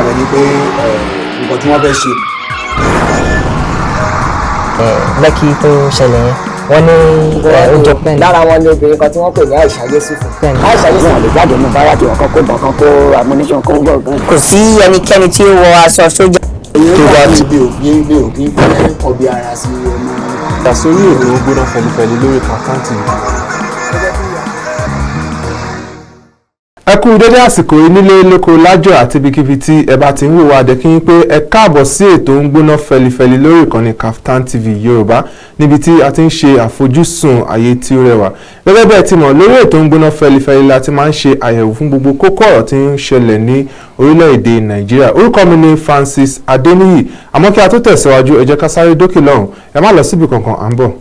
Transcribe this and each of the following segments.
dàbẹ̀ ni pé nǹkan tí wọ́n fẹ́ ṣe. Lẹ́kì tó ṣẹlẹ̀ yẹn, wọ́n ní ó jọ pẹ́ẹ́nì. Lára wọn ni obìnrin kan tí wọ́n pè ní Aisha Yesufu. Aisha Yesufu. Wọn lè jáde nínú báràkì ọkàn kó bọ̀ kan kó ammunition kó gbọ̀ngàn. Kò sí ẹnikẹ́ni tí ó wọ aṣọ sójà. Tó bá ti mi ò kí ń fẹ́ kọbi ara sí ọmọ. Sórí ètò ó gbóná fẹlifẹli lórí Kaftan TV. Ẹ kú dédé àsìkò yìí nílé lóko lájọ àti ibikíbi tí ẹ bá ti ń wò wá, dé kí n pé ẹ káàbọ̀ sí ètò ń gbóná fẹlifẹli lórí ìkànnì Kaftan TV Yorùbá, níbi tí a ti ń ṣe àfojúsùn ayé tí ó rẹwà. Gẹ́gẹ́ bẹ́ẹ̀ ti mọ̀, lórí ètò ń gbóná fẹlifẹli la ti máa ń ṣe àyẹ̀wò fún gbogbo kókó ọ̀rọ̀ tí ń ṣẹlẹ̀ ní orílẹ̀-èdè Nàìjíríà. Orúkọ mi ni Francis Adéníyì. Àmọ́ kí a tó tẹ̀síwájú, ẹ jẹ́ ká sáré dókè lọ́hùn. Ẹ má lọ síbi kankan, à ń bọ̀.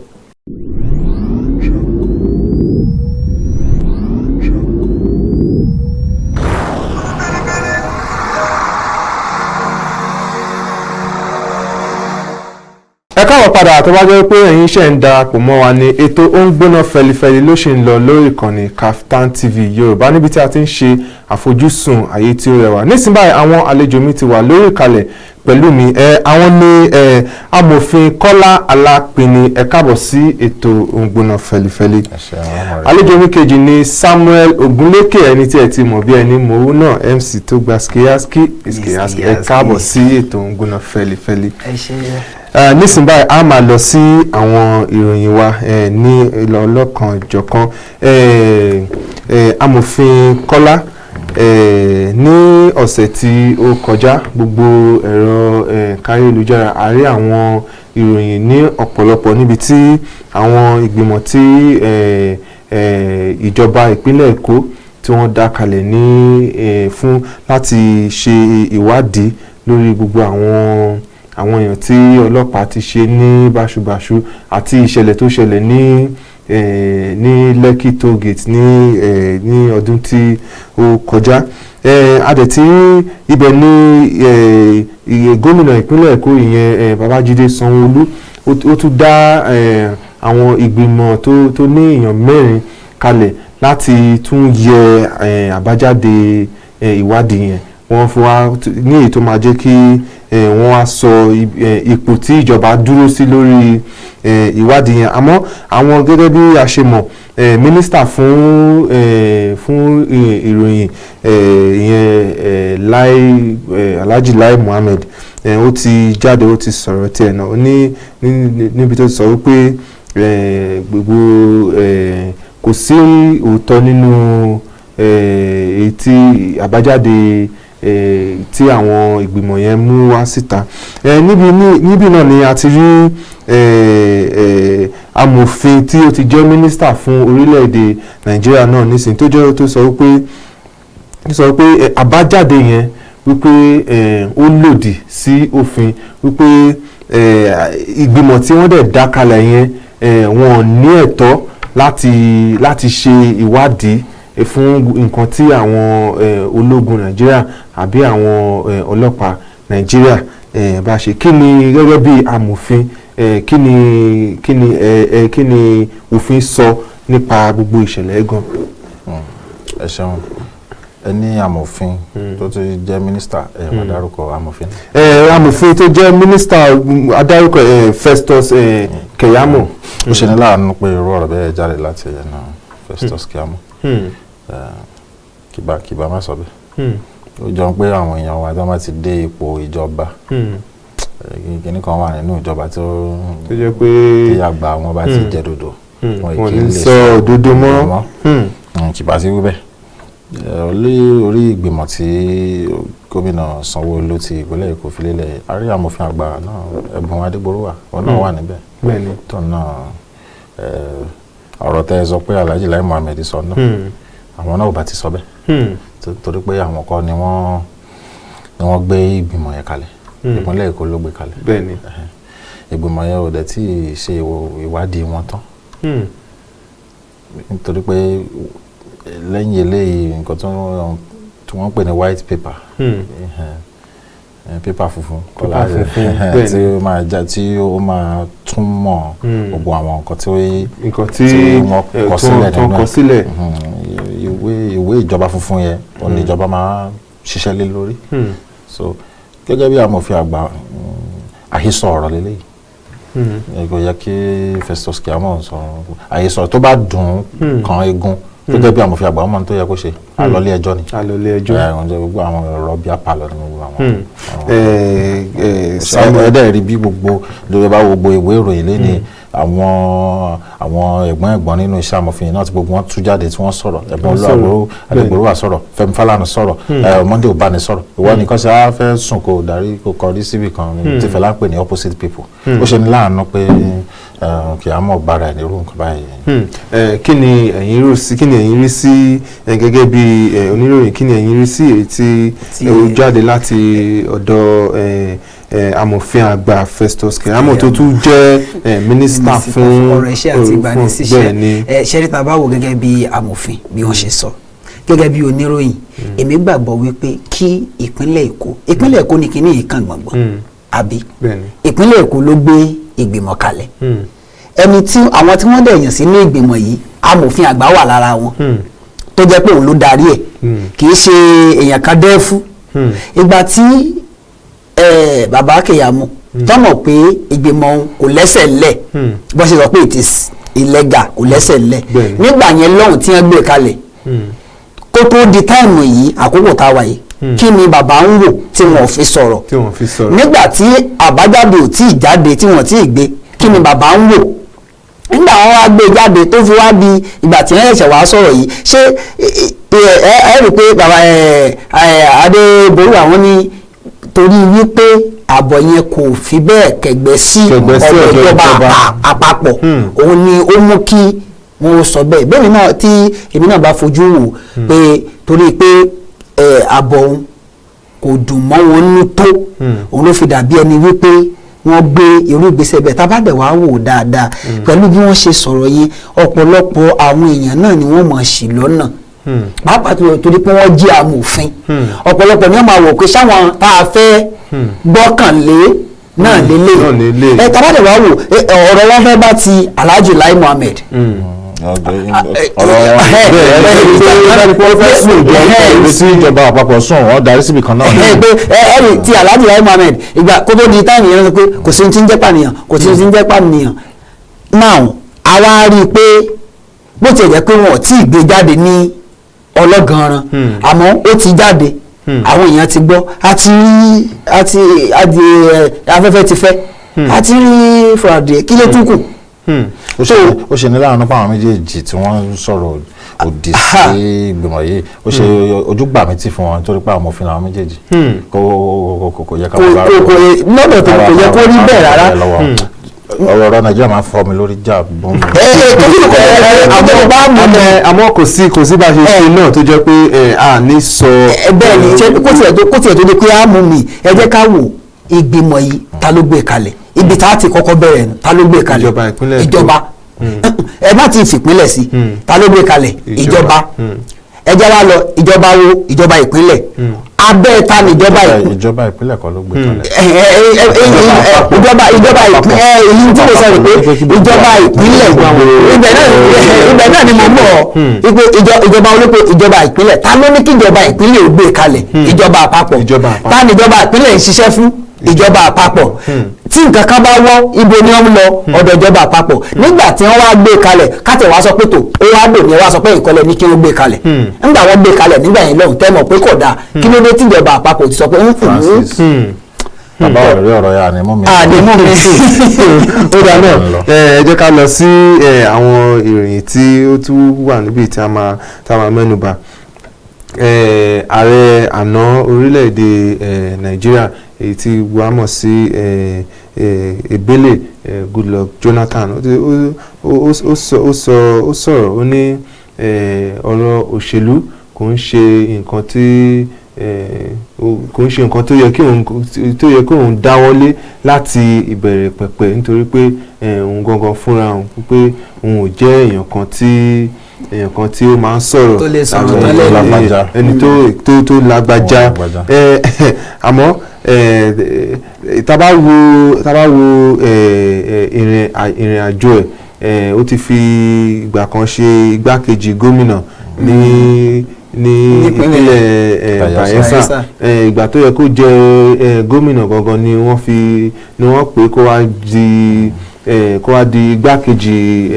Ẹ káàbọ̀ padà. Tó bá jẹ́ pé ẹ̀yin ṣẹ̀ ń darapọ̀ mọ́ wa ní, ètò ó ń gbóná fẹlifẹli ló ṣe ń lọ lórí ìkànnì Kaftan TV Yorùbá, níbi tí a ti ń ṣe àfojúsùn ayé tí ó rẹwà. Nísìnyí báyìí, àwọn àlejò mi ti wà lórí ìkàlẹ̀ pẹ̀lú mi. Ẹ àwọn ní ẹ amòfin Kọ́lá Alápinni. Ẹ káàbọ̀ sí ètò ó ń gbóná fẹlifẹli. Àlejò mi kejì ni Samuel Ogunlékè, ẹni tí ẹ ti mọ̀ bí ẹni mòwú náà, MC tó gba skiyaski skiyaski. Ẹ káàbọ̀ sí ètò ó ń gbóná fẹlifẹli. Ẹ ṣe. Nísìnyí báyìí, a máa lọ sí àwọn ìròyìn wa ní ọlọ́kan ìjọ̀kan. Amòfin Kọ́lá, ní ọ̀sẹ̀ tí ó kọjá, gbogbo ẹ̀rọ káyélujára, a rí àwọn ìròyìn ní ọ̀pọ̀lọpọ̀ níbi tí àwọn ìgbìmọ̀ tí ìjọba ìpínlẹ̀ Èkó tí wọ́n dá kalẹ̀ ní fún láti ṣe ìwádìí lórí gbogbo àwọn èèyàn tí ọlọ́pàá ti ṣe ní báṣubàṣu àti ìṣẹ̀lẹ̀ tó ṣẹlẹ̀ ní Lekki toll gate ní ọdún tí ó kọjá. Adẹ̀ tí ibẹ̀ ní gómìnà ìpínlẹ̀ Èkó, ìyẹn Babájídé Sanwó-Olú, ó tún dá àwọn ìgbìmọ̀ tó ní èèyàn mẹ́rin kalẹ̀ láti tún yẹ àbájáde ìwádìí yẹn. Wọ́n fún wa ní èyí tó máa jẹ́ kí wọ́n wá sọ ipò tí ìjọba dúró sí lórí ìwádìí yẹn. Àmọ́ àwọn, gẹ́gẹ́ bí a ṣe mọ̀, mínísítà fún ìròyìn, ìyẹn Lai Alhaji Lai Muhammed, ó ti jáde, ó ti sọ̀rọ̀ tiẹ̀ náà. Ó ní níbi tó ti sọ wípé gbogbo kò sí òótọ́ nínú èyí tí àbájáde tí àwọn ìgbìmọ̀ yẹn mú wá síta. Níbi náà ni a ti rí amòfin tí ó ti jẹ́ mínísítà fún orílẹ̀-èdè Nàìjíríà náà nísìnyí, tó jẹ́ tó sọ wípé àbájáde yẹn, wípé ó lòdì sí òfin, wípé ìgbìmọ̀ tí wọ́n dẹ̀ dá kalẹ̀ yẹn, wọn ò ní ẹ̀tọ́ láti ṣe ìwádìí fún nǹkan tí àwọn ológun Nàìjíríà àbí àwọn ọlọ́pàá Nàìjíríà bá ṣe. Kí ni, gẹ́gẹ́ bí amòfin, kí ni òfin sọ nípa gbogbo ìṣẹ̀lẹ̀ gan? Ẹ ṣeun. Ẹ ní amòfin tó ti jẹ́ mínísítà, ẹ má dárúkọ amòfin. Amòfin tó jẹ́ mínísítà, adarúkọ Festus Keyamo. Ó ṣe ní láàánú pé irú ọ̀rọ̀ bẹ́ẹ̀ jáde láti ẹnu Festus Keyamo. Kìbá má sọ bẹ́ẹ̀. Ó jọ pé àwọn èèyàn wa tó bá ti dé ipò ìjọba, kíní kan wà nínú ìjọba tó tó jẹ́ pé tí àgbà wọn bá ti jẹ dòdò, wọn wọn kì í ní lè sọ òdodo mọ́. Kìbá sí wíbẹ̀ lórí ìgbìmọ̀ tí gómìnà Sanwó-Olú ti ìpínlẹ̀ Èkó fi lélẹ̀, a rí amòfin àgbà náà, Ẹ̀bùn Adégbòrúwà, òun náà wà níbẹ̀. Tó náà ọ̀rọ̀ tẹ́ ẹ sọ pé Alhaji Lai Muhammed sọ náà, àwọn náà ò bá ti sọ bẹ́ẹ̀, torí pé àwọn kọ́ ni wọ́n gbé ìgbìmọ̀ yẹn kalẹ̀. Ìpínlẹ̀ Èkó ló gbé kalẹ̀. Ìgbìmọ̀ yẹn ò dẹ̀ tí ì ṣe ìwádìí wọn tán, nítorí pé lẹ́yìn eléyìí, nǹkan tí wọ́n ń pè ní white paper, paper funfun kọ́lá, Paper funfun, tí ó máa já, tí ó máa túmọ̀ gbogbo àwọn nǹkan tí nǹkan tí tí wọ́n kọ sílẹ̀ tó nínú kọ ẹ̀. sílẹ̀. Ìwé ìjọba funfun yẹn, òun ni ìjọba máa ṣiṣẹ́ lé lórí. So gẹ́gẹ́ bí amòfin àgbà, àhesọ ọ̀rọ̀ lélẹ́yìí. Kò yẹ kí Festus Keyamo sọ àhesọ tó bá dùn kan egun. Gẹ́gẹ́ bí amòfin àgbà, ọmọ tó yẹ kó ṣe àlọ́lé ẹjọ́ ni. Àlọ́lé ẹjọ́. Ẹ gbogbo àwọn ọ̀rọ̀ bí apalọ̀ ni gbogbo àwọn. Ẹ̀ẹ́dẹ̀ rí bí gbogbo lórí bá gbogbo ìwé ìròyìn lé ní àwọn ẹ̀gbọ́n nínú iṣẹ́ amòfin náà tí gbogbo wọn tú jáde tí wọ́n sọ̀rọ̀. Ẹ̀gbọ́n Olú Adégbòrúwà sọ̀rọ̀, Fẹ́mi Fálànà sọ̀rọ̀, Monday Ubani sọ̀rọ̀. Ìwọ nìkan ṣe á fẹ́ sùn kó darí kó kọrí síbì kan tí Fẹlá ń pè ní opposite people. Ó ṣe ní láàánú pé Keyamo bára ẹ̀ nírú nǹkan báyìí. Kí ni ẹ̀yin rí sí gẹ́gẹ́ bí oníròyìn, kí ni ẹ̀yin rí sí èyí tí ó jáde láti ọ̀dọ̀ amòfin àgbà Festus Keyamo tó tún jẹ́ mínísítà fún ọ̀rọ̀ iṣẹ́ àti ìgbanisíṣẹ́? Ṣẹ́rí tá a bá wò gẹ́gẹ́ bí amòfin bí wọ́n ṣe sọ, gẹ́gẹ́ bí oníròyìn, èmi gbàgbọ́ wípé kí ìpínlẹ̀ Èkó ní kíní yìí kan gbọ̀ngbọ̀n, àbí ìpínlẹ̀ Èkó ló gbé ìgbìmọ̀ kalẹ̀. Ẹni tí àwọn tí wọ́n dẹ̀ yàn sínú ìgbìmọ̀ yìí, amòfin àgbà wà lára wọn tó jẹ́ pé òun ló darí ẹ̀, kì í ṣe èèyàn kan dẹ́fú. Ìgbà tí bàbá Keyamo tọ́mọ̀ pé ìgbìmọ̀ òun kò lẹ́sẹ̀ lẹ̀, bó ṣe sọ pé it is illegal, kò lẹ́sẹ̀ lẹ̀ nígbà yẹn lọ́hùn tí wọ́n gbé kalẹ̀ kó tó di táìmù yìí, àkókò tá a wà yìí, kí ni bàbá ń wò tí wọ́n fi sọ̀rọ̀? Nígbà tí àbájáde ò tí ì jáde, tí wọ́n tí ì gbé, kí ni bàbá ń wò nígbà wọn wá gbé jáde tó fi wá di ìgbà tí wọ́n ṣẹ̀ṣẹ̀ wá sọ̀rọ̀ yìí? Ṣé ẹ rí i pé bàbá Adéborí àwọn ní torí wípé àbọ̀ yẹn kò fi bẹ́ẹ̀ kẹ̀gbẹ́ sí ọ̀dọ̀ ìjọba àpapọ̀, òun ni ó mú kí wọ́n sọ bẹ́ẹ̀. Bẹ́ẹ̀ náà tí èmi náà bá fojú wò pé torí pé àbọ̀ òun kò dùn mọ́ wọn nínú tó, òun ló fi dàbí ẹni wípé wọ́n gbé irú ìgbésẹ̀ bẹ́ẹ̀. Tá bá dẹ̀ wá wò dáadáa pẹ̀lú bí wọ́n ṣe sọ̀rọ̀ yẹn, ọ̀pọ̀lọpọ̀ àwọn èèyàn náà ni wọ́n mọ̀ sí lọ́nà, pàápàá torí pé wọ́n jẹ́ amòfin. Ọ̀pọ̀lọpọ̀ ni wọ́n máa wò pé sáwọn tá a fẹ́ gbọ́kànlé náà lélẹ̀. Ẹ tá bá dẹ̀ wá wò, ọ̀rọ̀ wọn fẹ́ bá ti Alhaji Lai Muhammed. Ìjọba àpapọ̀ sùn wọ́n darí síbi kan náà. Ẹ̀ẹ́dì ti Alhaji Lai Muhammed, ìgbà kó tó di táìmù yẹn pé kò sí ti ń jẹ́ pànìyàn, kò sí ti ń jẹ́ pànìyàn. Now àwa rí i pé bó tiẹ̀ jẹ́ pé wọn ò tí ì gbé jáde ní ọlọ́ganran, àmọ́ ó ti jáde, àwọn èèyàn ti gbọ́, àti afẹ́fẹ́ ti fẹ́, àti rí fúradìẹ, kí ló tún kù? Ó ṣe ní láàánú pa àwọn méjèèjì tí wọ́n ń sọ̀rọ̀ òdì sí ìgbìmọ̀ yìí. Ó ṣe ojúgbà mi tì fún wọn torí pé àwọn òfin làwọn méjèèjì kò yẹ ká lọ́dọ̀ tó kò yẹ kó rí bẹ́ẹ̀ rárá. Ọ̀rọ̀ Nàìjíríà máa ń fọ́ mi lórí jà bọ́n mi. Àmọ́ kò sí bá a ṣe ṣe náà tó jẹ́ pé a ní sọ. Bẹ́ẹ̀ ni, kó tiẹ̀ tó di pé a mú mi, ẹ jẹ́ ká wò ìgbìmọ̀ yìí ta ló gbé kalẹ̀, ibi tá a ti kọ́kọ́ bẹ̀rẹ̀ nù, ta ló gbé kalẹ̀? Ìjọba. Ẹ má ti fìpínlẹ̀ sí, ta ló gbé kalẹ̀? Ìjọba. Ẹ jẹ́ wá lọ ìjọba wo? Ìjọba ìpínlẹ̀. Abẹ́ ta ni ìjọba ìpínlẹ̀? Ìjọba ìpínlẹ̀ kọ́ ló gbé kalẹ̀. Ìjọba ìpínlẹ̀, èyí tí mo sọ rè pé ìjọba ìpínlẹ̀, ibẹ̀ náà ni mo mọ̀ ọ́ pé ìjọba olóko ìjọba ìpínlẹ̀, ta ló ní kí ìjọba ìpínlẹ̀ ò gbé kalẹ̀? Ìjọba àpapọ̀. Ta ni ìjọba ìpínlẹ̀ ń ṣiṣẹ́ fún? Ìjọba àpapọ̀. Tí nǹkan kan bá wọ́, ibo ni wọ́n lọ? Ọ̀dọ̀ ìjọba àpapọ̀. Nígbà tí wọ́n wá gbé kalẹ̀, kátẹ̀ wá sọ pé tó ó wá dò ní wá sọ pé ìkọlẹ̀ ní kí wọ́n gbé kalẹ̀. Nígbà wọ́n gbé kalẹ̀ nígbà yẹn lọ́hùn tẹ́mọ̀ pé kò dáa, kí ló dé tí ìjọba àpapọ̀ ti sọ pé bàbá ọ̀rẹ́ ọ̀rọ̀ yà ni mú mi. Àní mú mi. Ó dáa náà, ẹ jẹ́ ká lọ sí àwọn ìròyìn tí ó tún wà níbi tí a máa mẹ́nubà. Ààrẹ àná orílẹ̀-èdè Nàìjíríà, èyí tí wàá mọ̀ sí Ebele Goodluck Jonathan, ó sọ̀rọ̀, ó ní ọ̀rọ̀ òṣèlú kò ń ṣe nǹkan tí kò ń ṣe nǹkan tó yẹ kí òun dáwọ́lé láti ìbẹ̀rẹ̀ pẹ̀pẹ̀, nítorí pé òun gangan fúnra òun pé òun ò jẹ́ èèyàn kan tí ó máa ń sọ̀rọ̀ ẹni tó lágbájá. Àmọ́ tá bá wo ìrìn àjò ẹ̀, ó ti fi ìgbà kan ṣe igbákejì gómìnà ní ní ìpínlẹ̀ Bayelsa. Ìgbà tó yẹ kó jẹ gómìnà gangan ni wọ́n fi ni wọ́n pè kó wá di igbákejì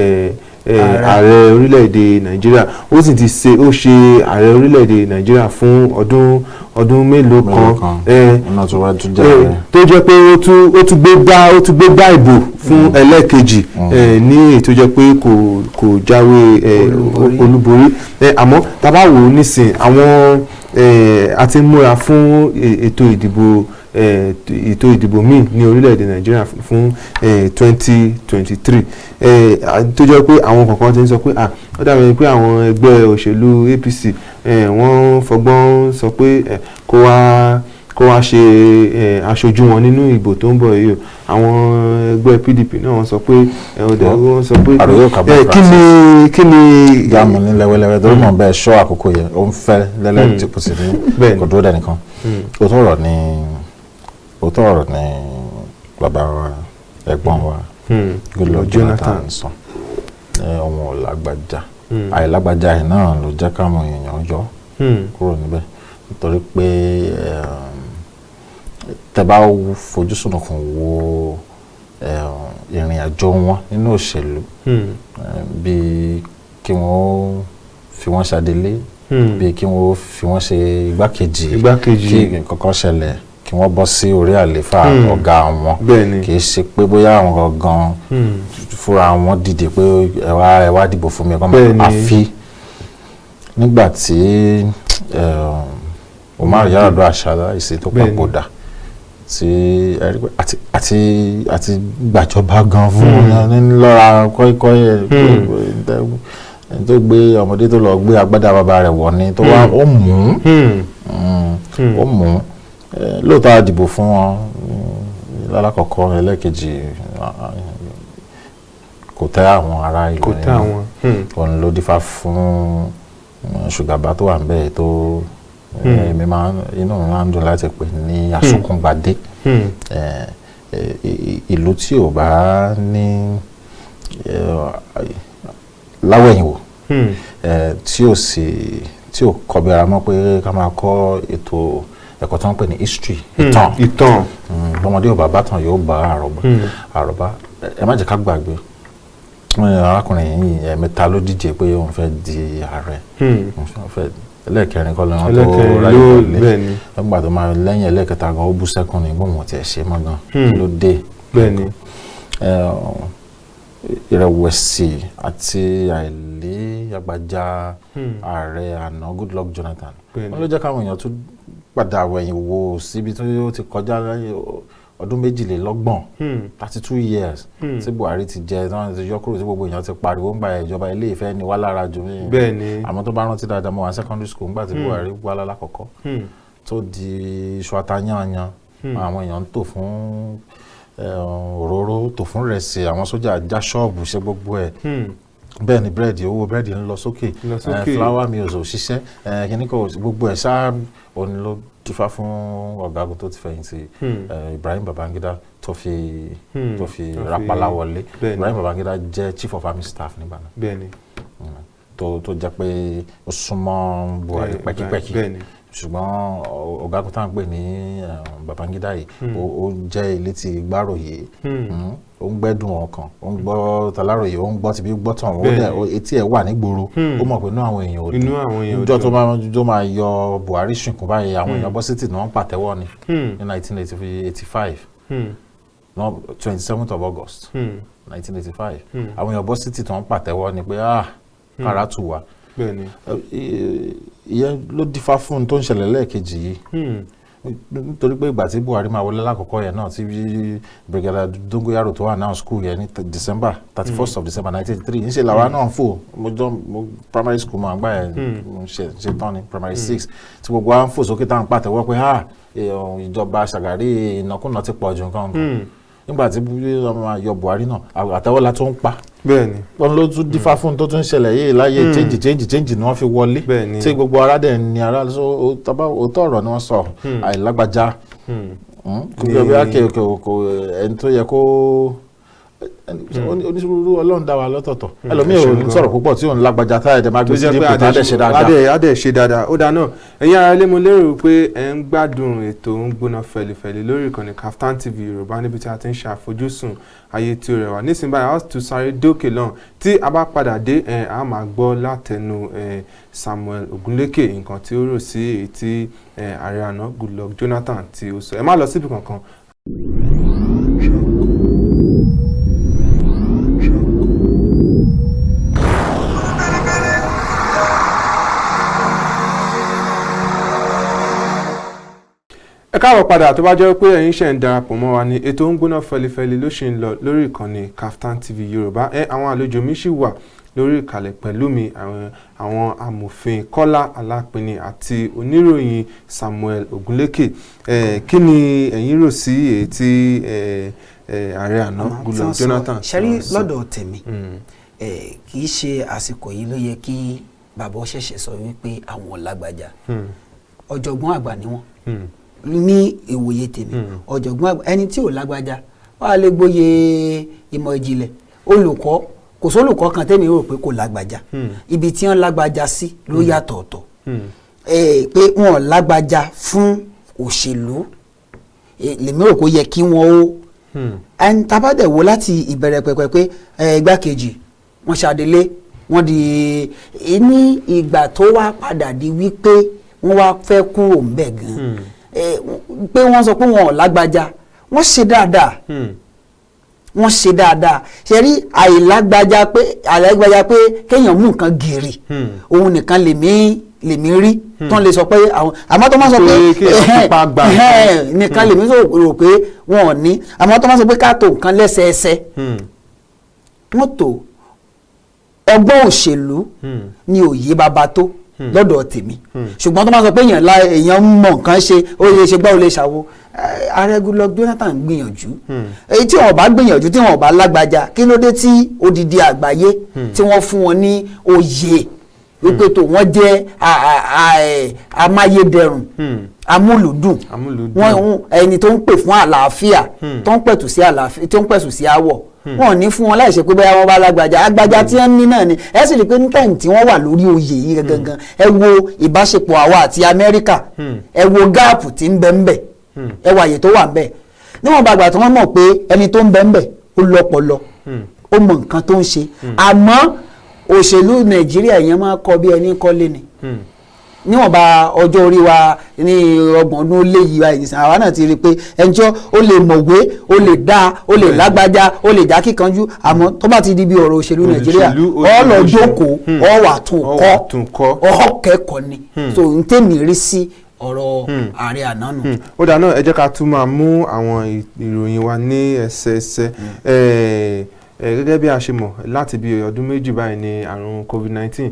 ààrẹ orílẹ̀-èdè Nàìjíríà. Ó sì ti ṣe ó ṣe ààrẹ orílẹ̀-èdè Nàìjíríà fún ọdún mélòó kan, tó jẹ́ pé ó tún gbé gbá ìbò fún ẹlẹ́ẹ̀kejì ní èyí tó jẹ́ pé kò jáwé olúborí. Àmọ́ tá bá wò ó nísìn, àwọn a ti ń múra fún ètò ìdìbò míì ní orílẹ̀-èdè Nàìjíríà fún 2023, tó jẹ́ pé àwọn kọ̀ọ̀kan ti ń sọ pé ó dàbí pé àwọn ẹgbẹ́ òṣèlú APC wọ́n fọgbọ́n sọ pé kó wá ṣe aṣojú wọn nínú ìbò tó ń bọ̀ yìí o. Àwọn ẹgbẹ́ PDP náà wọ́n sọ pé kí ni. Jáàmù ní lẹ́wẹ́lẹ́wẹ́ torí mọ̀ bẹ́ẹ̀ ṣọ́ àkókò yẹn ó ń fẹ́ lẹ́lẹ́ tí kò sì ní kò dúró dẹ́nìkan. Òótọ́ ọ̀rọ̀ ni bàbá wa, ẹ̀gbọ́n wa Goodluck Jonathan sọ, ọmọ lágbájá àìlágbájá yìí náà ló jẹ́ káwọn èèyàn yọ kúrò níbẹ̀, nítorí pé tẹ́ bá fojú sùnùkùn wo ìrìn àjò wọn nínú òṣèlú, bíi kí wọ́n fi wọ́n ṣàdélé, bíi kí wọ́n fi wọ́n ṣe igbákejì, kí nǹkan ṣẹlẹ̀ kí wọ́n bọ́ sí orí àlééfà ọ̀gá wọn. Kì í ṣe pé bóyá àwọn gangan fúnra wọn dìde pé ẹ wá dìbò fún mi, ẹ̀kọ́ máa àfi nígbà tí Umar Yar'Adua ṣaláìsí tó papòdà, tí àti gbàjọba gan fún wọn lọ́ra kọ́ikọ́ ẹ̀ tó gbé ọmọdé tó lọ gbé agbádá bàbá rẹ̀ wọ̀ ni tó wá ó mú lóòótọ́ a dìbò fún wọn lálákọ̀ọ́kọ́, ẹlẹ́ẹ̀kejì kò tẹ́ àwọn ará ìlú yẹn, òun ló dífá fún ṣùgàbá tó wà níbẹ̀ tó èmi máa inú mi máa ń dùn láti pè ní àsunkúngbadé. Ìlú tí ò bá ní láwẹ̀yìnwò, tí ò sì tí ò kọbi ara mọ́ pé ká máa kọ́ ètò ẹ̀kọ́ tó ń pè ní history, ìtàn lọ́mọdé ò bá bá tàn yóò bá àròbá. Ẹ má jẹ́ ká gbàgbé arákùnrin yìí ẹ̀ẹ̀mẹ́ta ló díje pé òun fẹ́ di ààrẹ, ẹlẹ́ẹ̀kẹrin kọ́ lọ́wọ́ tó ráyè wọlé, nígbà tó máa lẹ́yìn ẹlẹ́ẹ̀kẹta gan ó bú sẹ́kùn ní gbóhùn tiẹ̀ ṣe mọ́ gan kí ló dé. Ìrẹ̀wẹ̀sì àti àìlè àgbàjá ààrẹ àná Goodluck Jonathan wọ́n ló jẹ́ káwọn èèyàn tún padà wẹ̀yìn wò síbi tó ti kọjá ọdún 22, 32 years tí Buhari ti jẹ, tí wọ́n ti yọ kúrò, tí gbogbo èèyàn ti pariwo ńgbà ìjọba ilé ìfẹ́ ni wá lára jù mí. Àmọ́ tó bá rántí dáadáa, mo wà secondary school ńgbà tí Buhari wá lálákọ̀ọ́kọ́ tó di iṣu atayanyan, àwọn èèyàn ń tò fún òróró, tò fún rẹsì, àwọn sójà já ṣọ́ọ̀bù ṣe gbogbo ẹ̀. Bẹ́ẹ̀ ni búrẹ́dì, owó búrẹ́dì ń lọ sókè, flour mills ò ṣiṣẹ́, kíní kò gbogbo ẹ̀ ṣáá. Òun ló dífá fún ọ̀gágun tó ti fẹ̀yìntì Ibrahim Babangida tó fi rapala wọlé. Ibrahim Babangida jẹ́ chief of army staff nígbà náà, tó jẹ́ pé ó súnmọ́ Buhari pẹ́kípẹ́kí, ṣùgbọ́n ọ̀gágun tá à ń pè ní Babangida yìí ó jẹ́ ilé tí gbáròyé, ó ń gbẹ́dùn ọkàn, ó ń gbọ́ taláròyé, ó ń gbọ́ tìbí gbọ́ tàn, ó dẹ̀ etí ẹ̀ wà nígboro, ó mọ̀ pé inú àwọn èèyàn ò dùn. Níjọ́ tó máa yọ Buhari ṣìnkún báyìí, àwọn èèyàn bọ́ sí tì náà ń pàtẹ́wọ́ ni ní 1985, 27th of August 1985, àwọn èèyàn bọ́ sí tì náà ń pàtẹ́wọ́ ni pé kára tù wá. Ìyẹn ló dífá fún un tó ń ṣẹlẹ̀ lẹ́ẹ̀kejì yìí, nítorí pé ìgbà tí Buhari máa wọlé lákọ̀ọ́kọ́ yẹn náà, tí Brigadier Dongoyaro tó announce school yẹn ní December 31st of December 1983, ńṣe làwa náà ń fò. Mo jọ mo primary school mo àgbà yẹn mo ṣe tán ní primary 6, tí gbogbo wa ń fò sókè táwọn pàtẹ́wọ́ pé ìjọba Ṣàgàrí ìnákúnà ti pọ̀ ju nǹkan kan. Nígbà tí wọ́n máa yọ Buhari náà, àtẹ́wọ́ la tó ń pa. Wọn ló tún dífá fún tó tún ṣẹlẹ̀ yìí láyé change ni wọ́n fi wọlé, tí gbogbo ara dẹ̀ ní ara òótọ́ ọ̀rọ̀ ni wọ́n sọ, àìlágbájá ẹni tó yẹ kó Onírúurú Ọlọ́run dá wa lọ́tọ̀ọ̀tọ̀. Ẹlòmíì ò ní sọ̀rọ̀ púpọ̀ tí òun lágbájá tá ẹ̀dẹ̀ máa gbé sí ipò tá a dẹ̀ ṣe dáadáa. Adẹ̀ ṣe dáadáa. Ó dáa náà. Ẹ̀yin ará ilé, mo lérò pé ẹ̀ ń gbádùn ètò ń gbóná fẹlifẹli lórí ìkànnì Kaftan TV Yorùbá, níbi tí a ti ń ṣe àfojúsùn ayé tí ó rẹwà. Nísìnyí báyìí, a ó tún sáré dókè lọ́hùn. Tí a bá padà dé, a máa gbọ́ látẹnu Samuel Ogunlékè nǹkan tí ó rò sí èyí tí ààrẹ àná Goodluck Jonathan tí ó sọ. Ẹ má lọ síbi kankan. Ẹ káàbọ̀ padà. Tó bá jẹ́ pé ẹ̀yin ṣẹ̀ ń darapọ̀ mọ́ wa ní, ètò ń gbóná fẹlifẹli ló ṣe ń lọ lórí ìkànnì Kaftan TV Yorùbá. Ẹ àwọn àlejò mi ṣì wà lórí ìkàlẹ̀ pẹ̀lú mi, àwọn amòfin Kọ́lá Alápinni àti oníròyìn Samuel Ogunlékè. Kí ni ẹ̀yin rò sí èyí tí ààrẹ àná Goodluck Jonathan? Ṣẹ́rí, lọ́dọ̀ tèmi, kì í ṣe àsìkò yìí ló yẹ kí bàbá ṣẹ̀ṣẹ̀ sọ wípé àwọn lágbájá. Ọ̀jọ̀gbọ́n àgbà ni wọ́n ní ìwòye tèmi. Ọ̀jọ̀gbọ́n àgbà, ẹni tí ò lágbájá wà á lè gbóyè ìmọ̀ ìjìnlẹ̀. Olùkọ́, kò sólùkọ́ kan tẹ́mi rò pé kò lágbájá. Ibi tí wọ́n lágbájá sí ló yàtọ̀ ọ̀tọ̀, pé wọ́n lágbájá fún òṣèlú lèmi rò kó yẹ kí wọ́n ó. Ẹni tábàdẹ̀ wo láti ìbẹ̀rẹ̀ pẹ̀pẹ̀ pé igbákejì wọ́n ṣàdélé wọ́n di ní ìgbà tó wá padà di wípé wọ́n wá fẹ́ kúrò ńbẹ̀ gan, pé wọ́n sọ pé wọn ò lágbájá, wọ́n ṣe dáadáa, wọ́n ṣe dáadáa. Ṣe rí àìlágbájá pé kéèyàn mú nǹkan gìrì, òun nìkan lèmi rí tán lè sọ pé àwọn, àmọ́ tó máa sọ pé nìkan lèmi rò pé wọn ò ní. Àmọ́ tó máa sọ pé ká tó nǹkan lẹ́sẹẹsẹ, wọ́n tó ọgbọ́n òṣèlú ni òye bàbá tó lọ́dọ̀ tèmi. Ṣùgbọ́n tó máa sọ pé èèyàn mọ̀ nǹkan ṣe, ó lè ṣe gbá, ó lè ṣàwo, ààrẹ Goodluck Jonathan gbìyànjú. Èyí tí wọn bá gbìyànjú, tí wọn bá lágbájá, kí ló dé tí odidi àgbáyé tí wọ́n fún wọn ní oyè wípé tó wọ́n jẹ́ amáyédẹrùn, amúlùdùn, wọ́n ẹni tó ń pè fún àlàáfíà, tó ń pẹ̀tù sí àlàáfíà, tó ń pẹ̀tù sí àwọ̀, wọn ò ní fún wọn láì ṣe pé bóyá wọn bá lágbájá. Agbájá tí wọ́n ní náà ni ẹ sì rí i pé ní time tí wọ́n wà lórí oyè yìí gangan, ẹ wo ìbáṣepọ̀ àwa àti Amẹ́ríkà, ẹ wo gap tí ń bẹ ń bẹ, ẹ wo àyè tó wà ń bẹ. Níwọ̀n bàgbà tí wọ́n mọ̀ pé ẹni tó ń bẹ ń bẹ, ó lọ́pọlọ, ó mọ nǹkan tó ń ṣe. Àmọ́ òṣèlú Nàìjíríà yẹn máa kọ bí ẹni kọ́lé ni. Níwọ̀nba ọjọ́ orí wa ní 30 ọdún ó lé yìí wa ìsìn, àwa náà ti rí i pé ẹnjọ́ ó lè mọ̀wé, ó lè dá, ó lè lágbájá, ó lè já kíkanjú, àmọ́ tó bá ti di bí ọ̀rọ̀ òṣèlú Nàìjíríà, ó lọ jókòó, ó wà tún kọ́, ó kẹ́kọ̀ọ́ ni. So n tèmi rí sí ọ̀rọ̀ ààrẹ àná nù. Ó dáa náà, ẹ jẹ́ ká tún máa mú àwọn ìròyìn wa ní ẹsẹẹsẹ. Gẹ́gẹ́ bí a ṣe mọ̀, láti bí ọdún 2 báyìí ni àrùn COVID-19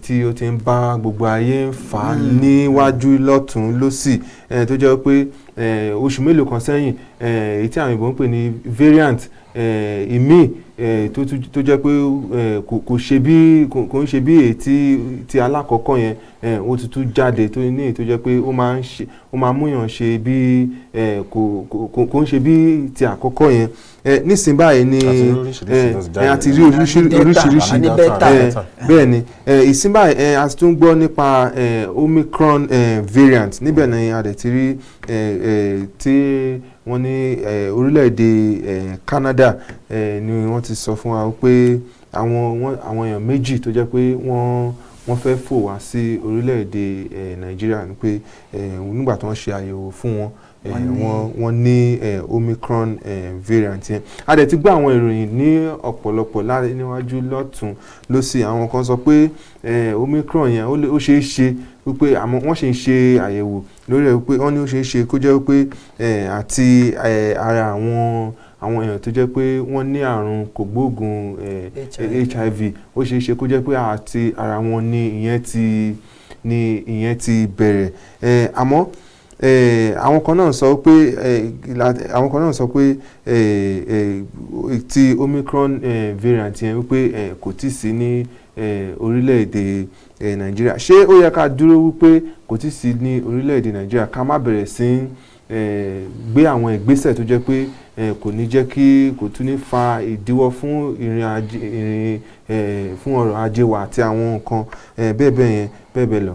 tí ó ti ń bá gbogbo ayé ń fà á níwájú lọ́tún lọ́sì, tó jẹ́ pé oṣù mélòó kan sẹ́yìn, èyí tí àwọn òyìnbó ń pè ní variant ìmíì tó jẹ́ pé kò ṣe bí kò ń ṣe bí èyí tí alákọ̀ọ́kọ́ yẹn, ó ti tún jáde, tó ní èyí tó jẹ́ pé ó máa ń ṣe, ó máa múyàn ṣe bí kò ń ṣe bí ti àkọ́kọ́ yẹn. Nísìnyí báyìí ni a ti rí oríṣiríṣi. Bẹ́ẹ̀ ni, ìsìn báyìí a ti tún gbọ́ nípa Omicron variant. Níbẹ̀ ni a dẹ̀ ti rí tí wọ́n ní orílẹ̀-èdè Canada ni wọ́n ti sọ fún wa pé àwọn èèyàn 2 tó jẹ́ pé wọ́n fẹ́ fò wá sí orílẹ̀-èdè Nàìjíríà ni pé nígbà tí wọ́n ṣe àyẹ̀wò fún wọn, wọ́n ní Omicron variant yẹn. A dẹ̀ ti gbọ́ àwọn ìròyìn ní ọ̀pọ̀lọpọ̀ níwájú lọ́tún lọ́sì. Àwọn kan sọ pé Omicron yẹn, ó ṣeé ṣe wípé, àmọ́ wọ́n ṣe ń ṣe àyẹ̀wò lórí ẹ̀, wípé wọ́n ní ó ṣeé ṣe kó jẹ́ wípé àti ara àwọn èèyàn tó jẹ́ pé wọ́n ní àrùn kògbóògùn HIV, ó ṣeé ṣe kó jẹ́ pé àti ara wọn ni ìyẹn ti bẹ̀rẹ̀. Àmọ́ àwọn kan náà sọ pé ti Omicron variant yẹn, wípé kò tíì sí ní orílẹ̀-èdè Nàìjíríà. Ṣé ó yẹ ká dúró wípé kò tíì sí ní orílẹ̀-èdè Nàìjíríà, ká má bẹ̀rẹ̀ sí gbé àwọn ìgbésẹ̀ tó jẹ́ pé kò ní jẹ́ kí, kò tún ní fa ìdíwọ́ fún ìrìn ajé, ìrìn fún ọrọ̀ ajé wa àti àwọn nǹkan bẹ́ẹ̀ bẹ́ẹ̀ yẹn, bẹ́ẹ̀ bẹ́ẹ̀ lọ.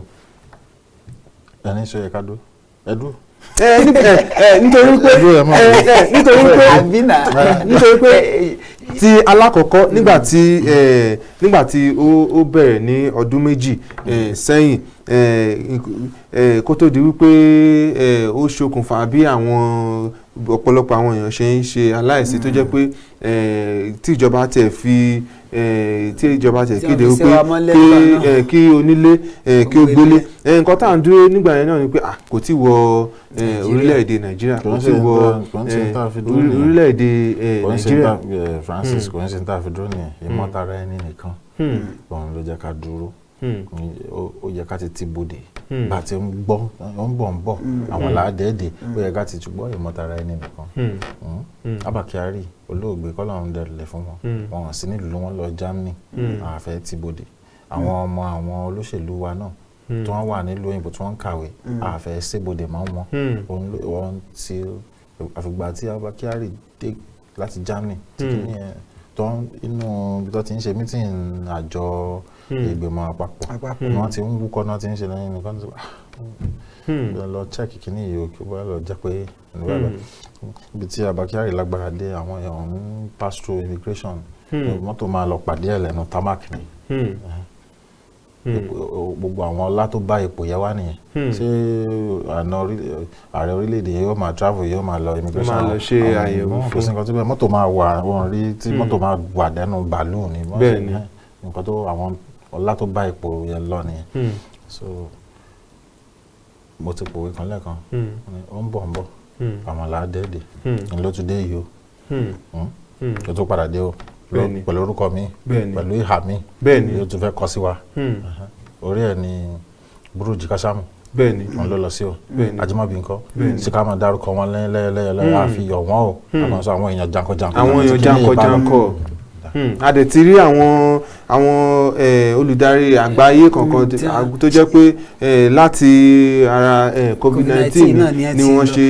Ẹni sọ yẹ ká dúró, ẹ dúró. Nítorí pé nítorí pé ti alákọ̀ọ́kọ́, nígbà tí ó bẹ̀rẹ̀ ní ọdún 2 sẹ́yìn, kó tó di wípé ó ṣokùnfà bí àwọn ọ̀pọ̀lọpọ̀ àwọn èèyàn ṣe ń ṣe aláìsí, tó jẹ́ pé tí ìjọba tiẹ̀ fi tí ìjọba tiẹ̀ kéde wípé kí onílé kí ó gbélé, nǹkan tá à ń dúró nígbà yẹn náà ni pé kò tí wọ orílẹ̀-èdè Nàìjíríà, kò tí wọ orílẹ̀-èdè Nàìjíríà. Francis, kò ń ṣe tá a fi dúró nìyẹn. Ìmọ̀tara ẹni nìkan òun ló jẹ́ ká dúró. Ó yẹ ká ti ti bodè bá ti ń gbọ́ ó ń bọ̀ ń bọ̀, àwọn làádẹ́ẹ̀dẹ̀, ó yẹ ká ti túbọ̀ ìmọ̀tara ẹni nìkan. Abba Kyari, olóògbé, kọ́lọ́run dẹ̀lẹ̀ fún wọn, wọn sí nílùú, wọn lọ Germany. Àfẹ́ ti bodè. Àwọn ọmọ àwọn olóṣèlú wa náà tí wọ́n wà nílùú òyìnbó tí wọ́n ń kàwé, àfẹ́ ṣébodè mọ́ wọn. Wọ́n ti àfìgbà tí Abba Kyari dé láti Germany, tí kìíní ẹ̀ tó inú ibi tó ti ń ṣe meeting àjọ ìgbìmọ̀ àpapọ̀ ni wọ́n ti ń wúkọ́ náà, ti ń ṣe lẹ́yìn nìkan tó lọ check kìíní yìí o, kí wọ́n lọ jẹ́ pé ibi tí Abba Kyari lágbára dé, àwọn èèyàn ń pass through immigration, mọ́tò máa lọ pàdé ẹ̀ lẹ́nu tarmac ni. Gbogbo àwọn ọlá tó bá ipò yẹn wá nìyẹn. Ṣé àná ààrẹ orílẹ̀-èdè yóò máa travel, yóò máa lọ immigration? Máa lọ ṣe àyẹ̀wò. Fún kò sí nǹkan tó bẹ́ẹ̀, mọ́tò máa wà, wọ́n rí tí mọ́tò máa wà dẹ́nu bàálù ni. Bẹ́ẹ̀ni. Nǹkan tó àwọn ọlá tó bá ipò yẹn lọ nìyẹn. So mo ti pòwe kan lẹ́ẹ̀kan, ó ń bọ̀ ń bọ̀, àwọn làádẹ́ẹ̀dẹ̀ ní ló tún dé yìí o, ó tún padà dé o pẹ̀lú orúkọ mi, pẹ̀lú ìhà mi, yóò tún fẹ́ kọ sí wa. Orí ẹ̀ ní Burújí Kásámù wọn ló lọ sí o. Ajímọ̀bí ńkọ́? Sí ká máa dárúkọ wọn lẹ́yìnlẹ́yìn, àfi yọ̀ wọ́n o, àwọn sọ àwọn èèyàn jankan-jankan. Àwọn èèyàn jankan-jankan. A dẹ̀ ti rí àwọn olùdarí àgbáyé kankan tó jẹ́ pé láti ara COVID-19 ni wọ́n ṣe.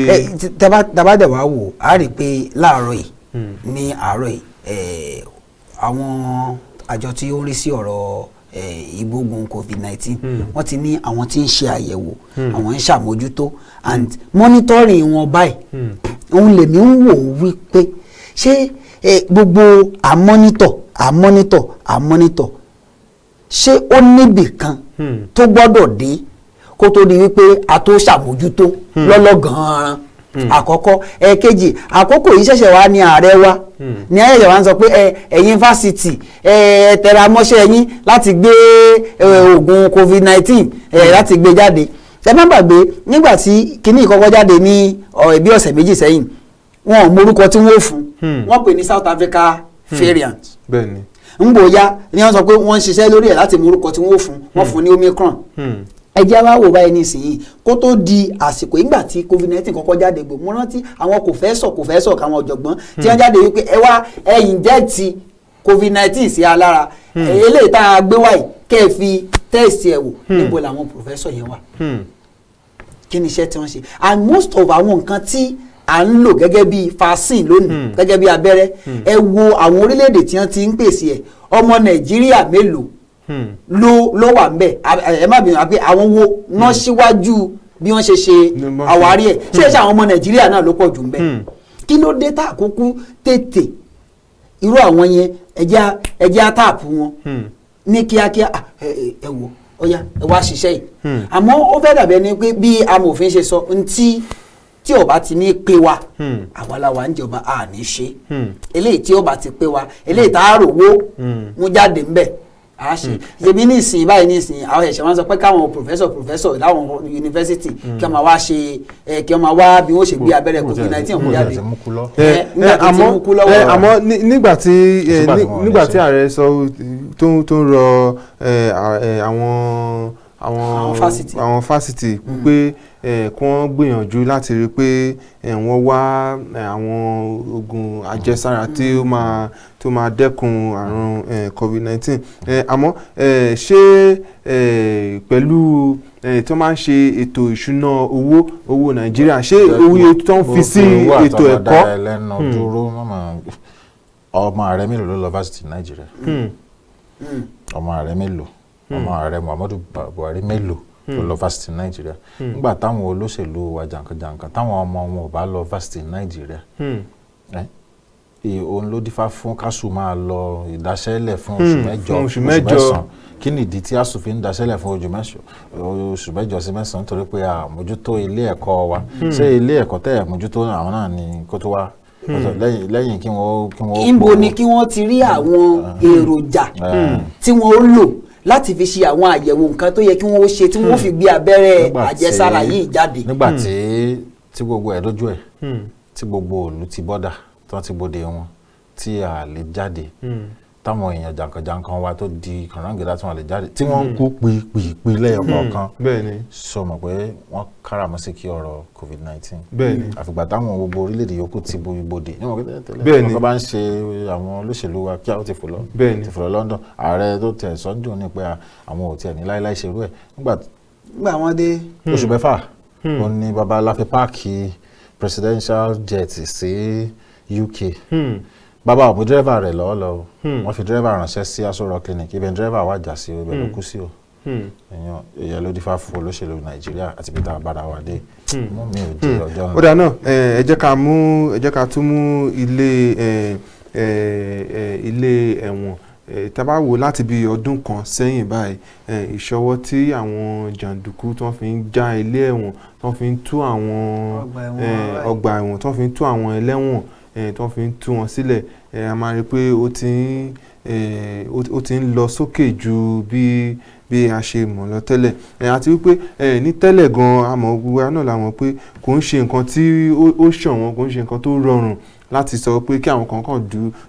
Tá dẹ̀ wá wò, á rí i pé láàárọ̀ yìí, ní àárọ̀ yìí, àwọn àjọ tí ó ń rí sí ọ̀rọ̀ ìgbógun COVID-19, wọ́n ti ní àwọn tí ń ṣe àyẹ̀wò, àwọn ń ṣàmójútó and monitoring wọn báyìí. Òun lèmi ń wò wípé ṣé gbogbo à monitor, à monitor, à monitor, ṣé ó níbì kan tó gbọ́dọ̀ dé kó tó di wípé a tó ṣàmójútó lọ́lọ́gàn-án àkọ́kọ́? Ẹ̀ẹ̀kejì, àkókò yìí ṣẹ̀ṣẹ̀ wá ní ààrẹ wa ní ayẹyẹ wa ń sọ pé ẹ̀yin fásitì, ẹ tẹra mọ́ṣẹ́ yín láti gbé oògùn COVID-19 láti gbé jáde. Ẹ má gbàgbé, nígbà tí kinní ìkọ́kọ́ jáde ní bí ọ̀sẹ̀ 2 sẹ́yìn, wọn ò morúkọ tí wọ́n ó fún. Wọ́n pè ní South Africa variant. Ń bòyá ni wọ́n sọ pé wọ́n ń ṣiṣẹ́ lórí ẹ̀ láti morúkọ tí wọ́n ó fún. Wọ́n fún ní Omicron. Ẹ jẹ́ wá wò báyìí nísìnyí, kó tó di àsìkò ìgbà tí COVID-19 kọ́kọ́ jáde gbò, mo rántí àwọn kò fẹ́ sọ káwọn ọ̀jọ̀gbọ́n tí wọ́n jáde wípé ẹ wá, ẹ inject COVID-19 sí alára eléyìí tá a gbé wáyìí, kẹ́ ẹ fi test ẹ̀ wò. Níbo làwọn professor yẹn wà? Kí ni iṣẹ́ tí wọ́n ṣe? And most of àwọn nǹkan tí à ń lò gẹ́gẹ́ bí vaccine lónìí, gẹ́gẹ́ bí abẹ́rẹ́, ẹ wo àwọn orílẹ̀-èdè tí wọ́n ti ń pèsè ẹ̀, ọmọ Nàìjíríà mélòó ló wà ń bẹ̀? Ẹ má bínú, àbí àwọn wo ná síwájú bí wọ́n ṣe ṣe àwárí ẹ̀? Ṣé ṣe àwọn ọmọ Nàìjíríà náà ló pọ̀ jù ń bẹ̀? Kí ló dé tá àkókò tètè irú àwọn yẹn, ẹjẹ́ á tap wọn ní kíákíá? Ẹ wò ọ̀yá, ẹ wá ṣiṣẹ́ yìí. Àmọ́ ó fẹ́ dàbí ẹni pé bí amòfin ṣe sọ, ntí tí ó bá ti ní pé wa, àwa la wà ń jọba, a ní ṣe eléyìí. Tí ó bá ti pé wa, eléyìí tá a rò wó mú jáde ńbẹ̀, a ṣe. Ṣebí ní ìsìn báyìí, ní ìsìn, àwọn ẹ̀ṣẹ̀ wọn sọ pé káwọn professor láwọn yunifásitì kí wọ́n máa wá ṣe, kí wọ́n máa wá bí wọ́n ṣe gbé abẹ́rẹ́ COVID-19 mú jáde. Àmọ́ nígbà tí ààrẹ sọ tó ń rọ àwọn àwọn fásitì pé kí wọ́n gbìyànjú láti rí i pé wọ́n wá àwọn oògùn àjẹsára tí ó máa tó máa dẹ́kun àrùn COVID-19, àmọ́ ṣé pẹ̀lú tó máa ń ṣe ètò ìṣúná owó Nàìjíríà, ṣé owó tó ń fi sí ètò ẹ̀kọ́. Ọmọ ààrẹ mélòó ló lọ fásitì Nàìjíríà? Ọmọ ààrẹ mélòó? Ọmọ ààrẹ Muhammadu Buhari mélòó ló lọ fásitì Nàìjíríà? Nígbà táwọn olóṣèlú wa jàǹkànjàǹkàn táwọn ọmọ wọn ò bá lọ fásitì Nàìjíríà, òun ló dífá fún kásù máa lọ ìdáṣẹ́lẹ̀ fún oṣù mẹ́jọ, oṣù mẹ́sàn-án. Kí nìdí tí ASUU fi ń daṣẹ́lẹ̀ fún oṣù mẹ́jọ sí mẹ́sàn-án? Nítorí pé àmójútó ilé ẹ̀kọ́ wa. Ṣé ilé ẹ̀kọ́ tẹ̀ àmójútó àwọn náà ni kó tó wá lẹ́yìn kí wọ́n. Níbo ni kí wọ́n ti rí àwọn èròjà tí wọ́n ó lò láti fi ṣe àwọn àyẹ̀wò nǹkan tó yẹ kí wọ́n ó ṣe tí wọ́n fi gbé abẹ́rẹ́ àjẹsára yìí jáde. Nígbà tí gbogbo ẹ̀ dójú ẹ̀, tí gbogbo òlu ti bọ́dà, tí wọ́n ti bóde wọn, tí a lè jáde, táwọn èèyàn jàǹkànjàǹkàn wa tó di kànáńgẹ̀dá tí wọ́n lè jáde, tí wọ́n ń kú pìpìpì lẹ́yọ̀kọ̀ọ̀kan, sọ mọ̀ pé wọ́n káràmọ́síkí ọ̀rọ̀ COVID-19. Àfìgbà táwọn gbogbo orílẹ̀-èdè yòókù ti bo ibodè, níwọ̀n tó bá ń ṣe àwọn olóṣèlú wa kí àwọn ti fò lọ London. Ààrẹ tó tẹ̀ sọ́njò ní pé àwọn ò tiẹ̀ ní láéláé ṣerú ẹ̀. Nígbà wọ́n dé oṣù mẹ́fà ó ní baba láfi páàkì presidential jet sí UK. Bàbá òbí dírẹ́fà rẹ̀ lọ́wọ́ lọ, wọ́n fi dírẹ́fà ránṣẹ́ sí Aso Rock Clinic, ibẹ̀ dírẹ́fà wà jà sí, ibẹ̀ ló kú sí o. Èèyàn ló dífá fún olóṣèlú Nàìjíríà àti peter abara wa dé. Mú mi ò di ọjọ́ náà. Ó dáa náà, ẹ jẹ́ ká tún mú ilé ẹ̀wọ̀n. Tá bá wò láti bí ọdún kan sẹ́yìn báyìí, ìṣọwọ́ tí àwọn jàǹdùkú tó fi ń já ilé ẹ̀wọ̀n, tó fi ń tú àwọn ọgbà ẹ̀wọ̀n, tó fi ń tú àwọn ẹlẹ́wọ̀n, tó fi ń tú wọn sílẹ̀, a máa rí pé ó ti ń lọ sókè ju bí a ṣe mọ̀ lọ tẹ́lẹ̀. Àti wípé ní tẹ́lẹ̀ gan-an àmọ́ gbogbo wa náà la mọ̀ pé kò ń ṣe nǹkan tí ó ṣọ̀wọ́n, kò ń ṣe nǹkan tó rọrùn láti sọ pé kí àwọn kan kàn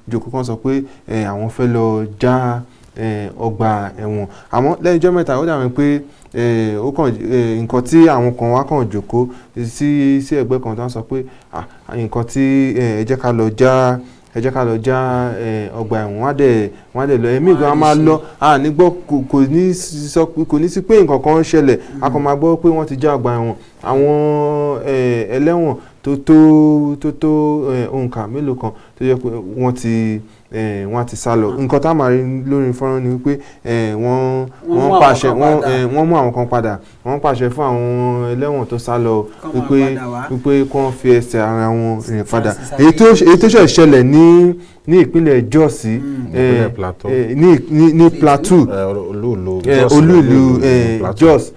jókòó kan sọ pé àwọn fẹ́ lọ já ọgbà ẹ̀wọ̀n. Àmọ́ lẹ́yìn ọjọ́ mẹ́ta ó dàbí pé ó kàn nǹkan tí àwọn kan wá kàn jókòó sí ẹgbẹ́ kan tó ń sọ pé nǹkan tí ẹ jẹ́ ká lọ já ọgbà ẹ̀wọ̀n, wọ́n á dẹ̀ lọ. Ẹ̀mí gan a máa lọ, a ní gbọ́, kò ní sí pé nǹkan kan ń ṣẹlẹ̀, a kàn máa gbọ́ pé wọ́n ti já ọgbà ẹ̀wọ̀n. Àwọn ẹlẹ́wọ̀n tó tó òǹkà mélòó kan tó jẹ́ pé wọ́n ti sá lọ. Nǹkan tá a máa rí lórí fọ́nrán ni wípé wọ́n pàṣẹ, wọ́n mú àwọn kan padà, wọ́n pàṣẹ fún àwọn ẹlẹ́wọ̀n tó sá lọ wípé kí wọ́n fi ẹsẹ̀ ara wọn rìn padà. Èyí tó ṣẹ̀ ṣẹlẹ̀ ní ìpínlẹ̀ Jos, ní Plateau, olú ìlú Jos,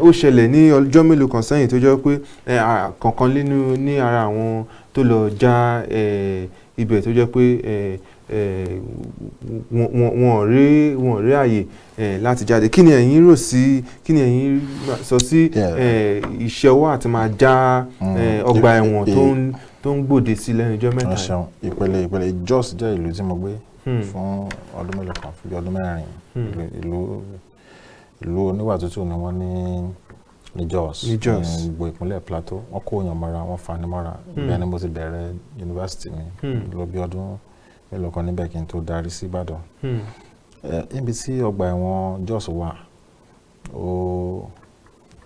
ó ṣẹlẹ̀ ní ọjọ́ mélòó kan sẹ́yìn tó jẹ́ pé kọ̀ọ̀kan nínú ní ara àwọn tó lọ já ibẹ̀ tó jẹ́ pé wọ́n rí àyè láti jáde. Kí ni ẹ̀yin rò sí, kí ni ẹ̀yin sọ sí iṣẹ́ ọwọ́ àti máa já ọgbà ẹ̀wọ̀n tó ń gbòde sí lẹ́nu ọjọ́ mẹ́ta? Ìpele Jos jẹ́ ìlú tí mo gbé fún ọdún mélòó kan, fún bí ọdún mẹ́rin. Ìlú oníwà tútù ni wọ́n ní Jos, ní gbogbo ìpínlẹ̀ Plateau. Wọ́n kó èèyàn mọ́ra, wọ́n fani mọ́ra. Bẹ́ẹ̀ ni mo ti bẹ̀rẹ̀ yunifásitì mi lọ bí ọdún mélòó kan níbẹ̀ kí n tó darí sí Ìbàdàn. Níbi tí ọgbà ẹ̀wọ̀n Jos wà, ó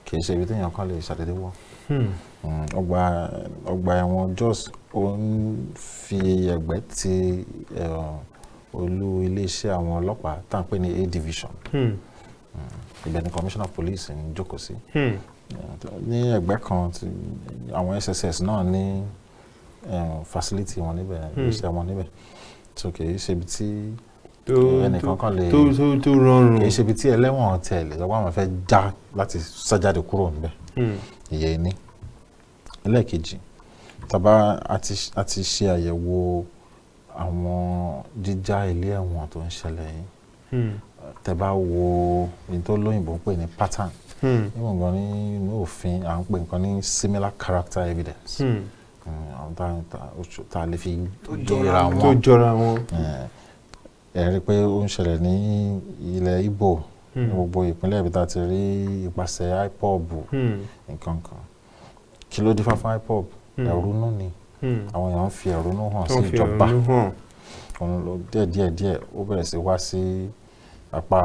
kì í ṣe ibi tí èèyàn kan lè ṣàdédé wọ̀. Ọgbà ẹ̀wọ̀n Jos ó ń fi ẹ̀gbẹ́ ti olú iléeṣẹ́ àwọn ọlọ́pàá tá à ń pè ní A division. Ibẹ̀ ni commissioner of police ń jókòó sí. Ní ẹgbẹ́ kan àwọn SSS náà ní facility wọn níbẹ̀, iṣẹ́ wọn níbẹ̀. So kì í ṣe ibi tí ẹnìkan kan lè tó rọrùn, kì í ṣe ibi tí ẹlẹ́wọ̀n tẹ̀lé lọ́wọ́ àwọn fẹ́ já láti sájáde kúrò níbẹ̀. Ìyẹn ní. Ẹlẹ́ẹ̀kejì, tàbá a ti ṣe àyẹ̀wò àwọn jíjá ilé ẹ̀wọ̀n tó ń ṣẹlẹ̀ yìí. Tẹ́ bá wo ní tó lóyìnbó ń pè ní pattern, níwọ̀n gan nínú òfin à ń pè nǹkan ní similar character evidence, àwọn tá a lè fi jọra wọn, tó jọra wọn. Ẹ rí i pé ó ń ṣẹlẹ̀ ní ilẹ̀ Ìgbò, ní gbogbo ìpínlẹ̀ ibi tá a ti rí ipasẹ̀ IPOB nǹkan kan. Kí ló dífá fún IPOB? Ẹ̀rúnú ni. Àwọn èèyàn ń fi ẹ̀rúnú hàn sí ìjọba. Òun ló díẹ̀ díẹ̀ ó bẹ̀rẹ̀ sí wá sí apá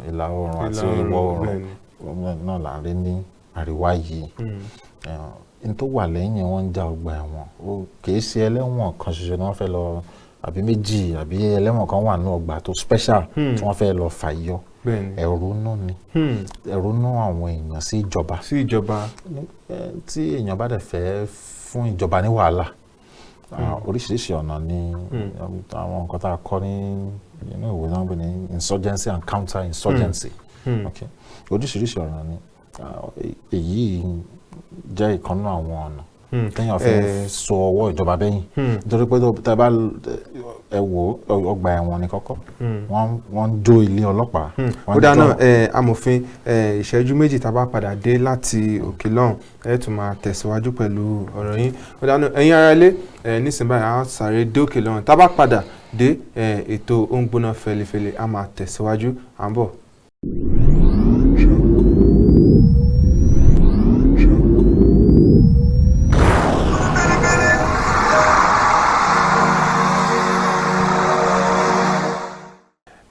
ìlà oòrùn àti ìwọ̀ oòrùn. Náà là ń rí ní àríwá yìí. N tó wà lẹ́yìn wọn ń já ọgbà ẹ̀wọ̀n, kìí ṣe ẹlẹ́wọ̀n kan ṣoṣo ni wọ́n fẹ́ lọ, àbí méjì, àbí ẹlẹ́wọ̀n kan wà ní ọgbà tó special tí wọ́n fẹ́ lọ fà yọ. Ẹ̀rù nù ni, ẹ̀rù nù àwọn èèyàn sí ìjọba. Tí èèyàn bá dẹ̀ fẹ́ fún ìjọba ní wàhálà, oríṣiríṣi ọ̀nà ni àwọn nǹkan tá a kọ́ ní inú ìwé náà ní insurgency and counter insurgency. Oríṣiríṣi ọ̀nà ni èyí jẹ́ ìkan nínú àwọn ọ̀nà téèyàn fi so ọwọ́ ìjọba bẹ́yìn, nítorí pé tẹ́ bá ẹ wò ọgbà ẹ̀wọ̀n ní kọ́kọ́ wọ́n ń jó ilé ọlọ́pàá. Ó dáná amòfin, ìṣẹ́jú méjì tá a bá padà dé láti òkè lọ́hùn ẹ tún máa tẹ̀síwájú pẹ̀lú ọ̀rọ̀ yín. Ó dáná ẹ̀yin ará ilé, nísìnyí báyìí a sáré dé òkè lọ́hùn, tá a bá padà dé ètò ó ń gbóná fẹlifẹli a máa tẹ̀síwájú, à ń bọ̀.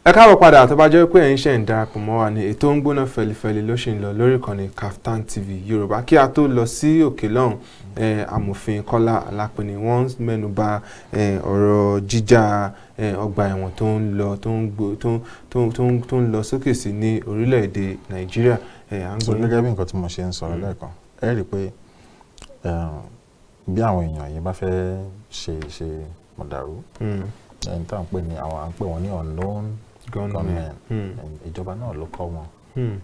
Ẹ káàbọ̀ padà, tó bá jẹ́ pé ẹ̀yin ṣe ń darapọ̀ mọ́ wa ní ètò ń gbóná fẹlifẹli ló ṣe ń lọ lórí ìkànnì Kaftan TV Yorùbá. Kí a tó lọ sí òkè lọ́hùn, amòfin Kọ́lá Alápinni wọ́n mẹ́nu bà ọ̀rọ̀ jíjà ọgbà ẹ̀wọ̀n tó ń lọ tó ń lọ sókè sí ní orílẹ̀-èdè Nàìjíríà. Gẹ́gẹ́ bí nǹkan tí mo ṣe ń sọ lẹ́ẹ̀kan, ẹ rí i pé bí àwọn èèyàn yìí bá fẹ́ ṣe mọ̀dàrú, ẹni tá à ń pè ní àwọn à ń pè wọ́n ní unknown gunmen, ìjọba náà ló kọ́ wọn.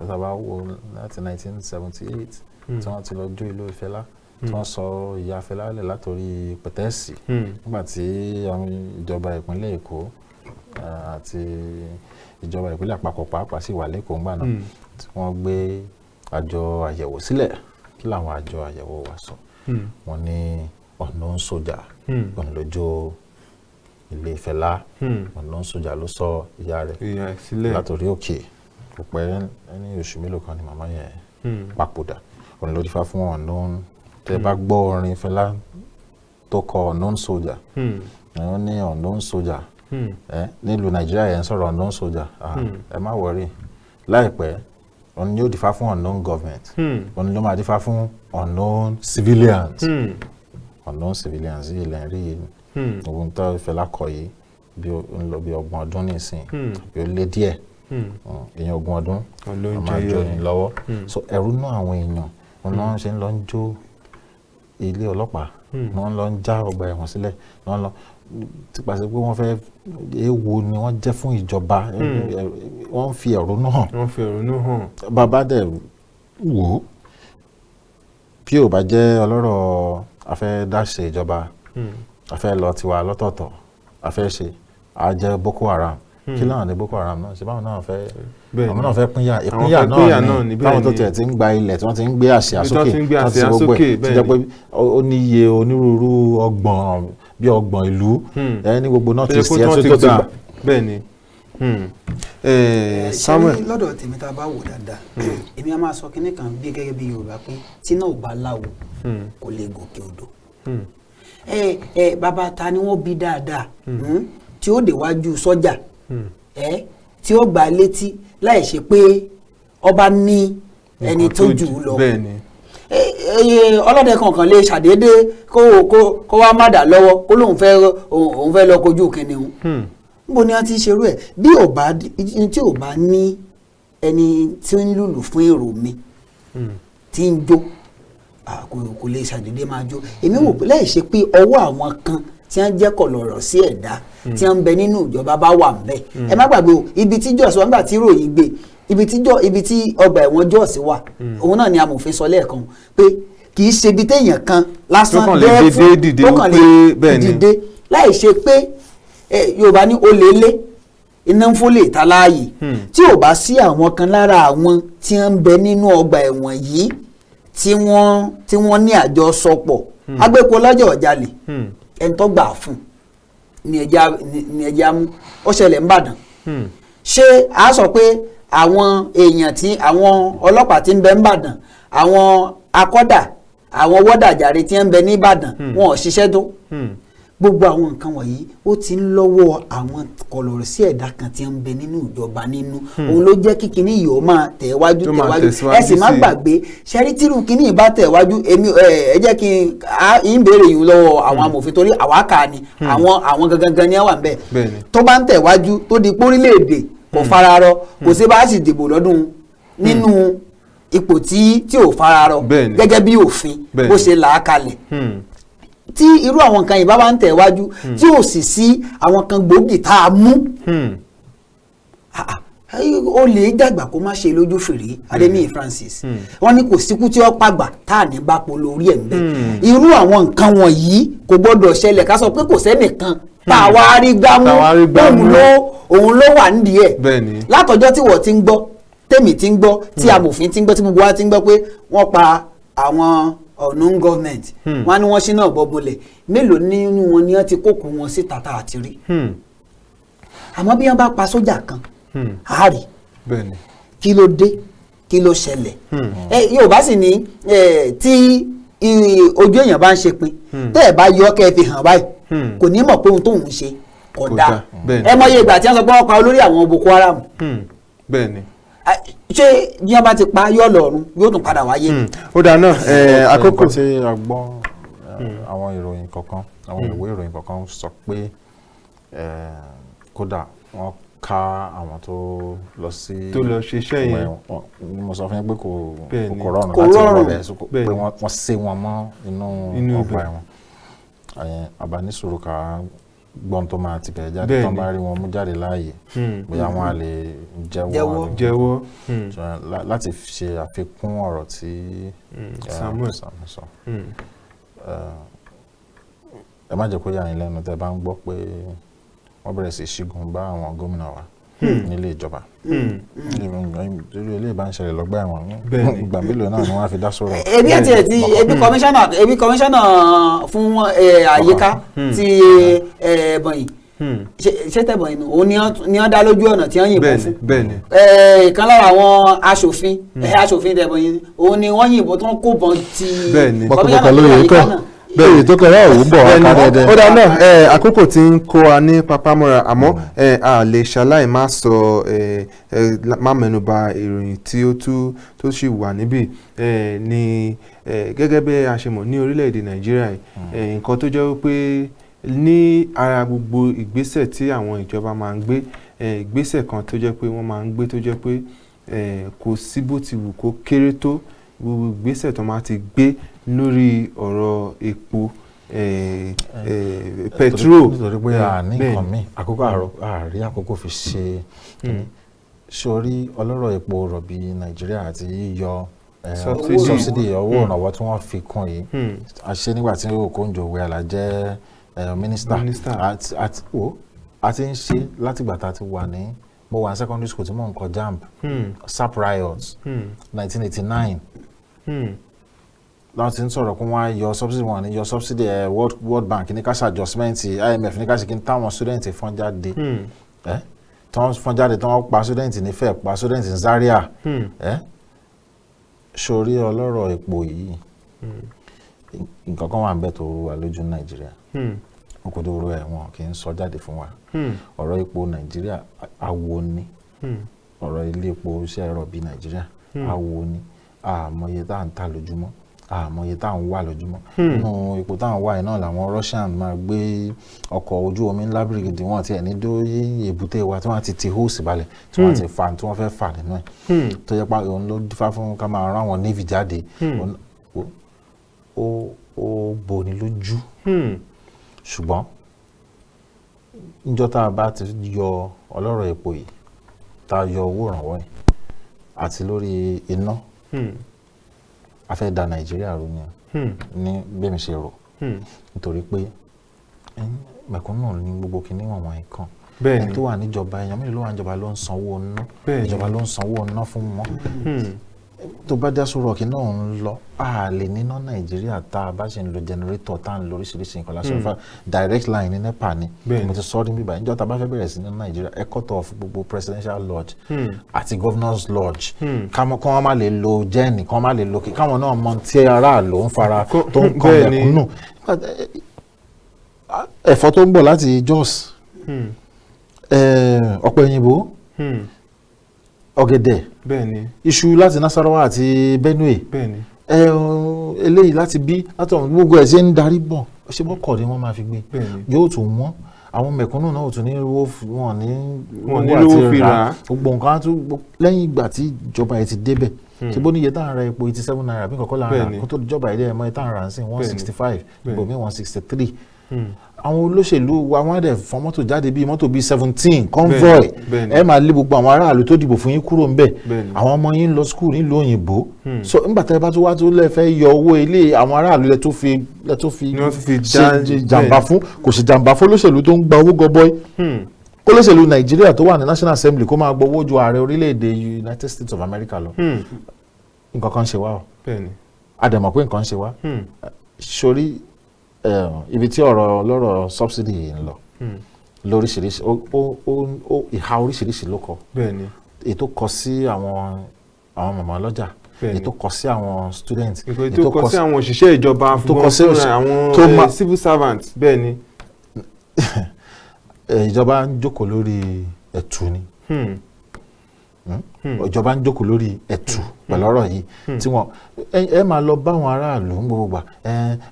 Tá a bá wo láti 1978 tí wọ́n ti lọ jó ìlú Fẹlá, tí wọ́n sọ ìyá Fẹlá lẹ̀ látòrí pẹ̀tẹ́ẹ̀sì, nígbà tí ìjọba ìpínlẹ̀ Èkó àti ìjọba ìpínlẹ̀ àpapọ̀ pàápàá sì wà lẹ́kọ̀ọ́ ńgbà náà, tí wọ́n gbé àjọ àyẹ̀wò sílẹ̀. Kí làwọn àjọ àyẹ̀wò wa sọ? Wọ́n ní unknown soldier òun ló jó ilé Fẹlá, unknown soldier ló sọ ìyá rẹ̀ látòrí òkè. Kò pẹ́ ní oṣù mélòó kan ni màmá yẹn papòdà. Òun ló dífá fún unknown. Tẹ́ bá gbọ́ orin Fẹlá tó kọ unknown soldier, wọ́n ní unknown soldier nílùú Nàìjíríà yẹn ń sọ̀rọ̀ unknown soldier, ẹ má wọrí, láìpẹ́ òun ni yóò dífá fún unknown government, òun ló máa dífá fún unknown civilians. Unknown civilians yìí lẹ́ ń rí yìí, ohun tó Fẹlá kọ yìí bí ó ń lọ bí ọgbọ̀n ọdún nísìn, bí ó lé díẹ̀, èèyàn ogún ọdún ọmọ àjọ ní lọ́wọ́. So ẹ̀rù náà àwọn èèyàn wọn náà ṣe ń lọ ń jó ilé ọlọ́pàá, wọn lọ ń já ọgbà ẹ̀wọ̀n sílẹ̀, wọn lọ tipasẹ̀ pé wọ́n fẹ́ èèwọ̀ ni wọ́n jẹ́ fún ìjọba, wọ́n fi ẹ̀rù náà hàn. Wọ́n fi ẹ̀rù náà hàn. Bàbá dẹ̀ wò ó, bí ò bá jẹ́ ọlọ́rọ̀ afẹ́ dáṣe ìjọba, a fẹ́ lọ tiwa lọ́tọ̀ọ̀tọ̀, a fẹ́ ṣe a jẹ́ Boko Haram. Kí láwọn ní Boko Haram náà ṣe báwọn náà fẹ́, àwọn náà fẹ́ pínyà, ìpínyà náà ni táwọn tó tiẹ̀ ti ń gba ilẹ̀ tí wọ́n ti ń gbé àsíá sókè, tí wọ́n ti ṣe gbogbo ẹ̀, tí jẹ́ pé ó ní iye onírúurú ọgbọ̀n bí ọgbọ̀n ìlú ní gbogbo náà ti ṣe é tó ti gbà. Bẹ́ẹ̀ ni Samuel, lọ́dọ̀ tèmi tá a bá wò dáadáa, èmi a máa sọ kinní kan bí gẹ́gẹ́ bí Yorùbá pé tí náà ò bá láwo kò lè gòkè odò. Bàbá ta ni wọ́n bí dáadáa tí ó déwájú sọ́jà tí ó gbà létí láì ṣe pé ọba ní ẹni tó jù ú lọ. Ọlọ́dẹ kankan lè ṣàdédé kó wá má dà lọ́wọ́ kó lóun fẹ́ lọ kojú kìnìún. Níbo ni wọ́n ti ṣerú ẹ̀? Bí ò bá tí ò bá ní ẹni tí ń lùlù fún èrò mi tí ń jó, kò lè ṣàdédé máa jó. Èmi wò pé láì ṣe pé ọwọ́ àwọn kan tí wọ́n jẹ́ kọ̀lọ̀rọ̀ sí ẹ̀dá tí wọ́n ń bẹ nínú ìjọba bá wà ńbẹ̀. Ẹ má gbàgbé o, ibi tí Jos wà nígbà tí ròyìn gbé, ibi tí ọgbà ẹ̀wọ̀n Jos wà, òun náà ni amòfin sọ lẹ́ẹ̀kan pé kì í ṣe ibi téèyàn kan lásán bẹ́ẹ̀ fún tó kàn lè dìde láì ṣe pé Yorùbá ní olè lé iná ń fólè ta láàyè. Tí ò bá sí àwọn kan lára àwọn tí wọ́n ń bẹ nínú ọgbà ẹ̀wọ̀n yìí tí wọ́n ní àjọsọpọ̀, agbépo lọ́jọ́ ọ̀jalè ẹni tó gbà fún ni ẹja mú. Ó ṣẹlẹ̀ ńbàdàn. Ṣé a sọ pé àwọn èèyàn tí àwọn ọlọ́pàá tí ń bẹ ńbàdàn, àwọn akọ́dà, àwọn wọ́dàjàre tí ń bẹ ní Ìbàdàn, wọn ò ṣiṣẹ́ tó? Gbogbo àwọn nǹkan wọ̀nyí ó ti ń lọ́wọ́ àwọn kọlọ̀rọ̀ sí ẹ̀dá kan tí ń bẹ nínú ìjọba nínú. Òun ló jẹ́ kí kinní yìí ó máa tẹ̀wájú tẹ̀wájú. Ẹ sì má gbàgbé ṣẹ́rí tírú kinní yìí bá tẹ̀wájú, èmi ẹ jẹ́ kí n béèrè yìí lọ́wọ́ àwọn amòfin torí àwa kà ni àwọn gangan ni wà ń bẹ̀. Tó bá ń tẹ̀wájú tó di pórílẹ̀-èdè kò fararọ, kò sí bá a sì dìbò lọ́dún nínú ipò tí ò fararọ gẹ́gẹ́ bí òfin bó ṣe là á kalẹ̀. Tí irú àwọn nǹkan yìí bá wá ń tẹ̀wájú tí ò sì sí àwọn kan gbòógì tá a mú, ó lè dàgbà kó má ṣe lójú fèrè. Adéníyì Francis wọ́n ní kò síkú tí ó pàgbà tá à ní bá polo orí ẹ̀ ń bẹ̀. Irú àwọn nǹkan wọ̀nyí kò gbọ́dọ̀ ṣẹlẹ̀ ká sọ pé kò sẹ́nìkan tá a wá rí gbámú òun ló wà nídìí ẹ̀. Látọjọ́ tí wọ́n ti ń gbọ́, tèmi ti ń gbọ́, tí amòfin ti ń gbọ́, tí gbogbo wa ti ń gbọ́ pé wọ́n pa àwọn unknown government, wọ́n ní wọ́n ṣínà bọ́bọlẹ̀, mélòó nínú wọn ni wọ́n ti kókò wọn sí tata àti rí. Àmọ́ bí wọ́n bá pa sójà kan àárí, kí ló dé, kí ló ṣẹlẹ̀? Yorùbá sì ní tí ojú èèyàn bá ń ṣe pin, tẹ́ ẹ̀ bá yọ kẹ́ ẹ fi hàn báyìí, kò ní mọ̀ pé ohun tóun ṣe kò dáa. Ẹ mọye ìgbà tí wọ́n sọ pé wọ́n pa olórí àwọn Boko Haram. Ṣé bí wọ́n bá ti pa yóò lọ́run yóò tún padà wáyé. Ó dáa náà, àkókò tí a gbọ́ àwọn ìròyìn kọ̀ọ̀kan, àwọn ìwé ìròyìn kọ̀ọ̀kan sọ pé kódà wọ́n ká àwọn tó lọ sí tó lọ ṣiṣẹ́ yẹn. Mo sọ fún yín pé kò rọrùn láti wọ bẹ́ẹ̀, pé wọ́n sé wọn mọ́ inú ọgbà ẹ̀wọ̀n. Àbánísòro ká gbọ́n tó máa ti bẹ̀rẹ̀ jáde, tán bá rí wọn mú jáde láàyè, bóyá wọn á lè jẹ́wọ́ láti ṣe àfikún ọ̀rọ̀ tí Samuel sọ. Ẹ má jẹ́ kó yà yín lẹ́nu tẹ́ bá ń gbọ́ pé wọ́n bẹ̀rẹ̀ sí ṣígun bá àwọn gómìnà wa nílé ìjọba. Irú ilé ìbá ń ṣẹlẹ̀ lọ́gbà ẹ̀wọ̀n ìgbà mélòó náà ni wọ́n á fi dá sọ̀rọ̀. Ebi àti ẹtì ebi kọmíṣánná fún àyíká ti Ebonyi, ṣé tẹ̀bọ̀nyì nù, òun ni wọ́n dá lójú ọ̀nà tí wọ́n yìnbọn fún. Ìkan lára àwọn aṣòfin aṣòfin tẹ̀bọ̀nyì òun ni wọ́n yìnbọn tó ń kó bọn ti kọmíṣánná fún àyíká náà. Bẹ́ẹ̀ tó kọjá òun bọ̀ wá ká dẹ́dẹ́. Ó dáa náà, àkókò tí ń kó wa ní papámọ́ra, àmọ́ a lè ṣaláì má sọ má mẹ́nuba ìròyìn tí ó tó sì wà níbí ní gẹ́gẹ́ bí a ṣe mọ̀ ní orílẹ̀-èdè Nàìjíríà. Nǹkan tó jẹ́ wípé ní ara gbogbo ìgbésẹ̀ tí àwọn ìjọba máa ń gbé, ìgbésẹ̀ kan tó jẹ́ pé wọ́n máa ń gbé tó jẹ́ pé kò sí bó ti wù kó kéré tó, gbogbo ìgbésẹ̀ tó máa ti gbé lórí ọ̀rọ̀ epo petrol. Nítorí pé a ní nǹkan míì, àkókò àárí àkókò fi ṣe sórí ọlọ́rọ̀ epo rọ̀bì Nàìjíríà àti yíyọ subsidy owó ìrànwọ́ tí wọ́n fi kún yìí. A ṣe nígbà tí Okonjo-Iweala jẹ́ mínísítà, a ti ń ṣe látìgbà tá a ti wà ní mo wà ní secondary school tí mò ń kọ JAMB, SAP riots 1989 láti ń sọ̀rọ̀ kó wọ́n á yọ subsidy, wọn ní yọ subsidy ẹ̀ World Bank ní ká ṣe adjustment, IMF ní ká ṣe kí n táwọn student fọ́n jáde, tí wọ́n fọ́n jáde, tí wọ́n pa student nífẹ̀ẹ́, pa student ní Zaria. Sórí ọlọ́rọ̀ epo yìí, nǹkan kan wà ń bẹ tó wà lójú Nàìjíríà, òkòdòrò ẹ̀ wọn kì í sọ jáde fún wa. Ọ̀rọ̀ epo Nàìjíríà awo ni, ọ̀rọ̀ ilé epo iṣẹ́ rọ̀bì Nàìjíríà awo ni. Àmọye tá à ń ta lójúmọ́, àmọye tá à ń wà lójúmọ́. Nínú epo tá à ń wà yìí náà làwọn Russian máa gbé ọkọ̀ ojú omi ńlá bìrìgìdì wọn tiẹ̀ ní dóyè èbúté wa tí wọ́n ti ti hóòsì balẹ̀, tí wọ́n ti fa tí wọ́n fẹ́ fà nínú ẹ̀, tó yẹ pa òun ló dífá fún ká máa rán àwọn navy jáde. Ó boni lójú. Ṣùgbọ́n níjọ́ tá a bá ti yọ ọlọ́rọ̀ epo yìí, tá a yọ owó ìrànwọ́ yìí àti lórí iná, a fẹ́ da Nàìjíríà rú ni ní bẹ́ẹ̀ mi ṣe rò. Nítorí pé mẹ̀kúnnù ní gbogbo kinní wọ̀nyí kan. Ẹni tó wà níjọba, èèyàn mélòó ló wà níjọba ló ń sanwó ná, ìjọba ló ń sanwó ná fún wọn. Tó bá dá sọ̀rọ̀ kí náà ń lọ, a lè níná Nàìjíríà tá a bá ṣe ń lo jẹnẹrétọ̀ tá à ń lo oríṣiríṣi nǹkan lásán. Fa direct line ní NEPA ni mo ti sọ ní bíbá. Níjọ́ tá a bá fẹ́ bẹ̀rẹ̀ sí ní Nàìjíríà, ẹ cut off gbogbo presidential lodge àti governors lodge, káwọn wọ́n má lè lo jẹ́ẹ̀nì, káwọn má lè lo káwọn náà mọ tí aráàlú ń fara tó ń kọ́ mẹ̀kúnnù. Ẹ̀fọ́ tó ń bọ̀ láti Jos, ọ̀pẹ òyìnbó, ọ̀gẹ̀dẹ̀, iṣu láti Nasarawa àti Benue, eléyìí láti bí látọ̀hún, gbogbo ẹ̀ ṣe ń darí bọ̀, ṣé bọ́kọ̀ ni wọ́n máa fi gbé, yóò tún wọ́n. Àwọn mẹ̀kúnnù náà ò tún ní owó, wọn ní owó àti rà gbogbo nǹkan á tún lẹ́yìn ìgbà tí ìjọba ẹ̀ ti débẹ̀. Ṣé bó níye tá à ń ra epo 87 naira bí kọ̀ọ̀kan là ń rà kó tó ìjọba ẹ̀ dé, ẹ̀ mọ́ ẹ̀ tá à ń rà ń sìn 165, ibòmí 163. Àwọn olóṣèlú wa, wọ́n á dẹ̀ fọ́n mọ́tò jáde bíi mọ́tò bíi 17 convoy, ẹ máa lé gbogbo àwọn aráàlú tó dìbò fún yín kúrò ńbẹ̀. Àwọn ọmọ yín lọ school nílùú òyìnbó. So nígbà tẹ́ ẹ bá tó wá tó lẹ́ fẹ́ yọ owó ilé àwọn aráàlú lẹ tó fi ṣe jàǹbá fún, kò sì jàǹbá fún olóṣèlú tó ń gba owó gọbọi. Olóṣèlú Nàìjíríà tó wà ní National Assembly kó máa gbowó ju ààrẹ orílẹ̀-èdè United States of America lọ, nǹkan kan ṣe wá o. A dẹ̀ mọ̀ pé nǹkan ṣe wá sórí ibi tí ọ̀rọ̀ lọ́rọ̀ subsidy yìí ń lọ lóríṣiríṣi, ó ìhà oríṣiríṣi ló kọ. Ètò kọ sí àwọn màmá ọlọ́jà, ètò kọ sí àwọn student, ètò kọ sí àwọn òṣìṣẹ́ ìjọba, tó kọ sí àwọn civil servants, bẹ́ẹ̀ni. Ìjọba ń jókòó lórí ẹ̀tù ni. Ìjọba ń jókòó lórí ẹ̀tù pẹ̀lú ọ̀rọ̀ yìí tí wọ́n ẹ máa lọ bá àwọn aráàlú ń gbogbo gbà,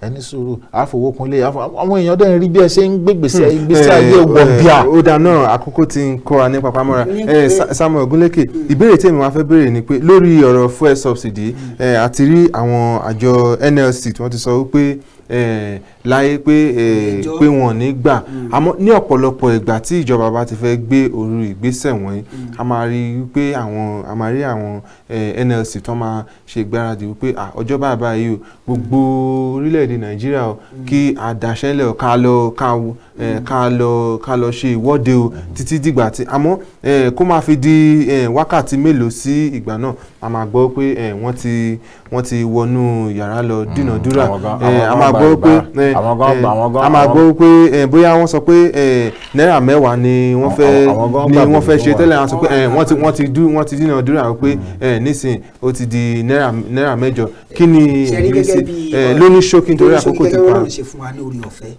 ẹ ní sùúrù, àfọwọ́kunlé àwọn èèyàn dẹ̀ ń rí bí ẹ ṣe ń gbé gbèsè ìgbésí ayé wọ̀ bíà. Ó dáa náà, àkókò tí ń kọ́ wa ní papamọ́ra. Samuel Ogunlékè, ìbéèrè tí èmi wá fẹ́ béèrè ni pé lórí ọ̀rọ̀ fuel subsidy, àti rí àwọn àjọ NLC tí wọ́n ti sọ wípé láyé pé wọn ò ní gbà. Àmọ́ ní ọ̀pọ̀lọpọ̀ ìgbà tí ìjọba bá ti fẹ́ gbé òru ìgbésẹ̀ wọ̀nyí, a máa rí wípé àwọn a máa rí àwọn NLC tó máa ṣe ìgbáradì wípé ọjọ́ báyìí báyìí o, gbogbo orílẹ̀-èdè Nàìjíríà o, kí a daṣẹ́lẹ̀ o, ká lọ ṣe ìwọ́de o títí dìgbà tí. Àmọ́ kó máa fi di wákàtí mélòó sí ìgbà náà, a máa gbọ́ pé wọ́n ti wọnú yàrá lọ dúnàdúrà. A máa gbọ́ pé bóyá wọ́n sọ pé náírà 10 ni wọ́n fẹ́ ṣe tẹ́lẹ̀, wọ́n sọ pé wọ́n ti dúnàdúrà pé nísìn ó ti di náírà 8. Kí ni ìrísí lóní ṣókí, nítorí àkókò ti pa? Gẹ́gẹ́ bí ṣe fún wa ní orí ọ̀fẹ́,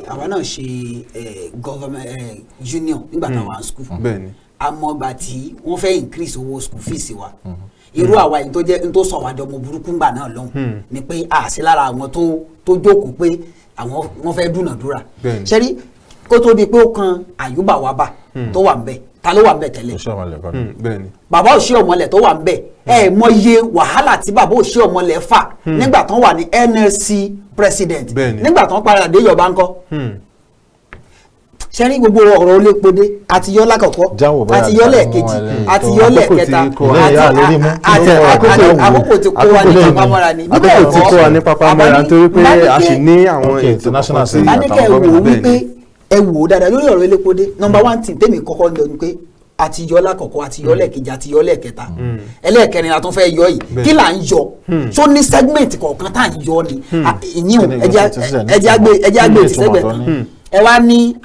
àwa náà ṣe government union nígbà táwa ń school. Àmọ́ tí wọ́n fẹ́ increase owó school fees wa, irú àwa yìí tó jẹ́ n tó sọ wá dọmọ burúkú ńgbà náà lọ́hùn ni pé a sí lára àwọn tó jókòó pé àwọn wọ́n fẹ́ dúnàdúrà. Ṣẹ́rí kó tó di pé ó kan Àyùbá wa bá tó wà ń bẹ̀, ta ló wà ń bẹ̀ tẹ́lẹ̀? Bàbá Oshiomhole tó wà ń bẹ̀. Ẹ mọ iye wàhálà tí bàbá Oshiomhole fà nígbà tó wà ní NLC president, nígbà tó ń padà dé ìjọba ńkọ́? Ṣe rí gbogbo ọ̀rọ̀ olépo-dé, àti yọ lákọ̀ọ́kọ́, àti yọ lẹ́ẹ̀kejì, àti yọ lẹ́ẹ̀kẹta, àti àkókò tí kó wa ní papamọ́ra ni. Àkókò tí kó wa ní papamọ́ra, nítorí pé a sì ní àwọn ètò national. Báníkẹ́, ẹ wò ó wípé ẹ wò ó dáadáa lórí ọ̀rọ̀ elépo-dé. Number one thing tèmi kọ́kọ́ ń lọ ni pé àti yọ lákọ̀ọ́kọ́, àti yọ lẹ́ẹ̀kejì, àti yọ lẹ́ẹ̀kẹta, ẹlẹ́ẹ̀kẹrin la tún fẹ́ yọ yìí. Kí là ń yọ? Tó ní segment kọ̀ọ̀kan tá à ń yọ ni ìyín. Ẹjẹ́ àgbè ti sẹ́gbẹ̀ẹ́ kan. Ẹ wá ní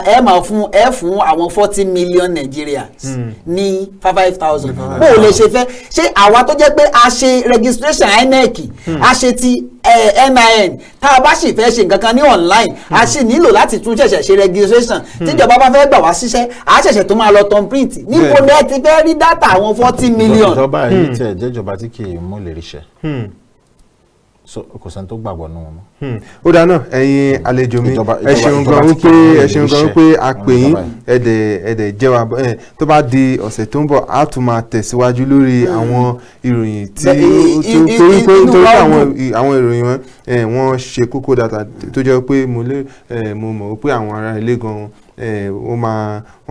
ẹ máa fún ẹ fún àwọn 40 million Nigerians ní 5,000. Bó o lè ṣe fẹ́ ṣé àwa tó jẹ́ pé a ṣe registration INEC, a ṣe ti NIN, tá a bá sì fẹ́ ṣe nǹkan kan ní online, a sì nílò láti tún ṣẹ̀ṣẹ̀ ṣe registration. Tíjọba bá fẹ́ gbà wá síṣẹ́, a ṣẹ̀ṣẹ̀ tó máa lọ thumb print. Níbo ni ẹ ti fẹ́ rí data àwọn 40 million? Ìjọba yìí tiẹ̀ jẹ́ ìjọba tí kì í mú lè ríṣẹ́, so kò sẹ́ni tó gbàgbọ́ nù wọn mọ́. Ó dáná, ẹ̀yin àlejò mi, ẹ ṣeun gan wípé ẹ ṣeun gan wípé a pè yín, ẹ̀dẹ̀ jẹ́ wa. Tó bá di ọ̀sẹ̀ tó ń bọ̀, á tún máa tẹ̀síwájú lórí àwọn ìròyìn tí torí pé nítorí àwọn ìròyìn wọn wọ́n ṣe kókó dáadáa, tó jẹ́ pé mo mọ̀ pé àwọn ará ilé gan wọ́n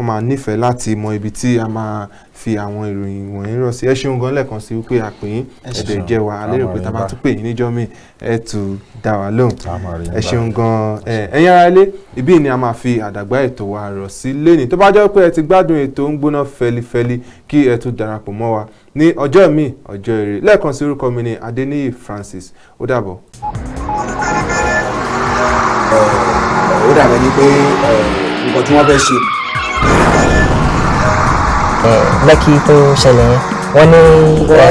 máa nífẹ̀ẹ́ láti mọ ibi tí a máa fi àwọn ìròyìn wọ̀nyí rọ̀ sí. Ẹ ṣeun gan lẹ́ẹ̀kan sí wípé a pè yín, ẹ̀dẹ̀ jẹ́ wa. A lérò pé tá a bá tún pè yín níjọ́ míì, ẹ tún dá wa lóhùn. Ẹ ṣeun gan. Ẹ̀yin ará ilé, ibí ni a máa fi àdàgbà ètò wa rọ̀ sí lẹ́nìí. Tó bá jẹ́ pé ẹ ti gbádùn ètò ń gbóná fẹlifẹli, kí ẹ tún darapọ̀ mọ́ wa ní ọjọ́ míì, ọjọ́ ire. Lẹ́ẹ̀kan sí, orúkọ mi ni Adéníyì Francis. Ó dàbọ̀. Ó dàbẹ̀ ni pé nǹkan tí wọ́n fẹ́ ṣe. Lẹ́kì tó ṣẹlẹ̀ yẹn. Wọ́n ní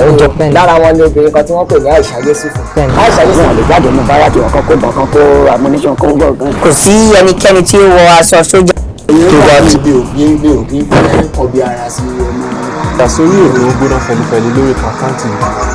ó jọ bẹ́ẹ̀ ni. Lára wọn ni obìnrin kan tí wọ́n pè ní Aisha Yesufu. Bẹ́ẹ̀ni. Aisha Yesufu. Wọn lè jáde ní báràkì, wọn kan kó bọ̀, kan kó ammunition, kó bọ̀ gan. Kò sí ẹnikẹ́ni tí ó wọ aṣọ sójà. Tó bá ti mi ò kí ń fẹ́ kọbi ara sí ọmọ. Ìdásórí ètò Ó Gbóná Fẹlifẹli lórí Kaftan TV.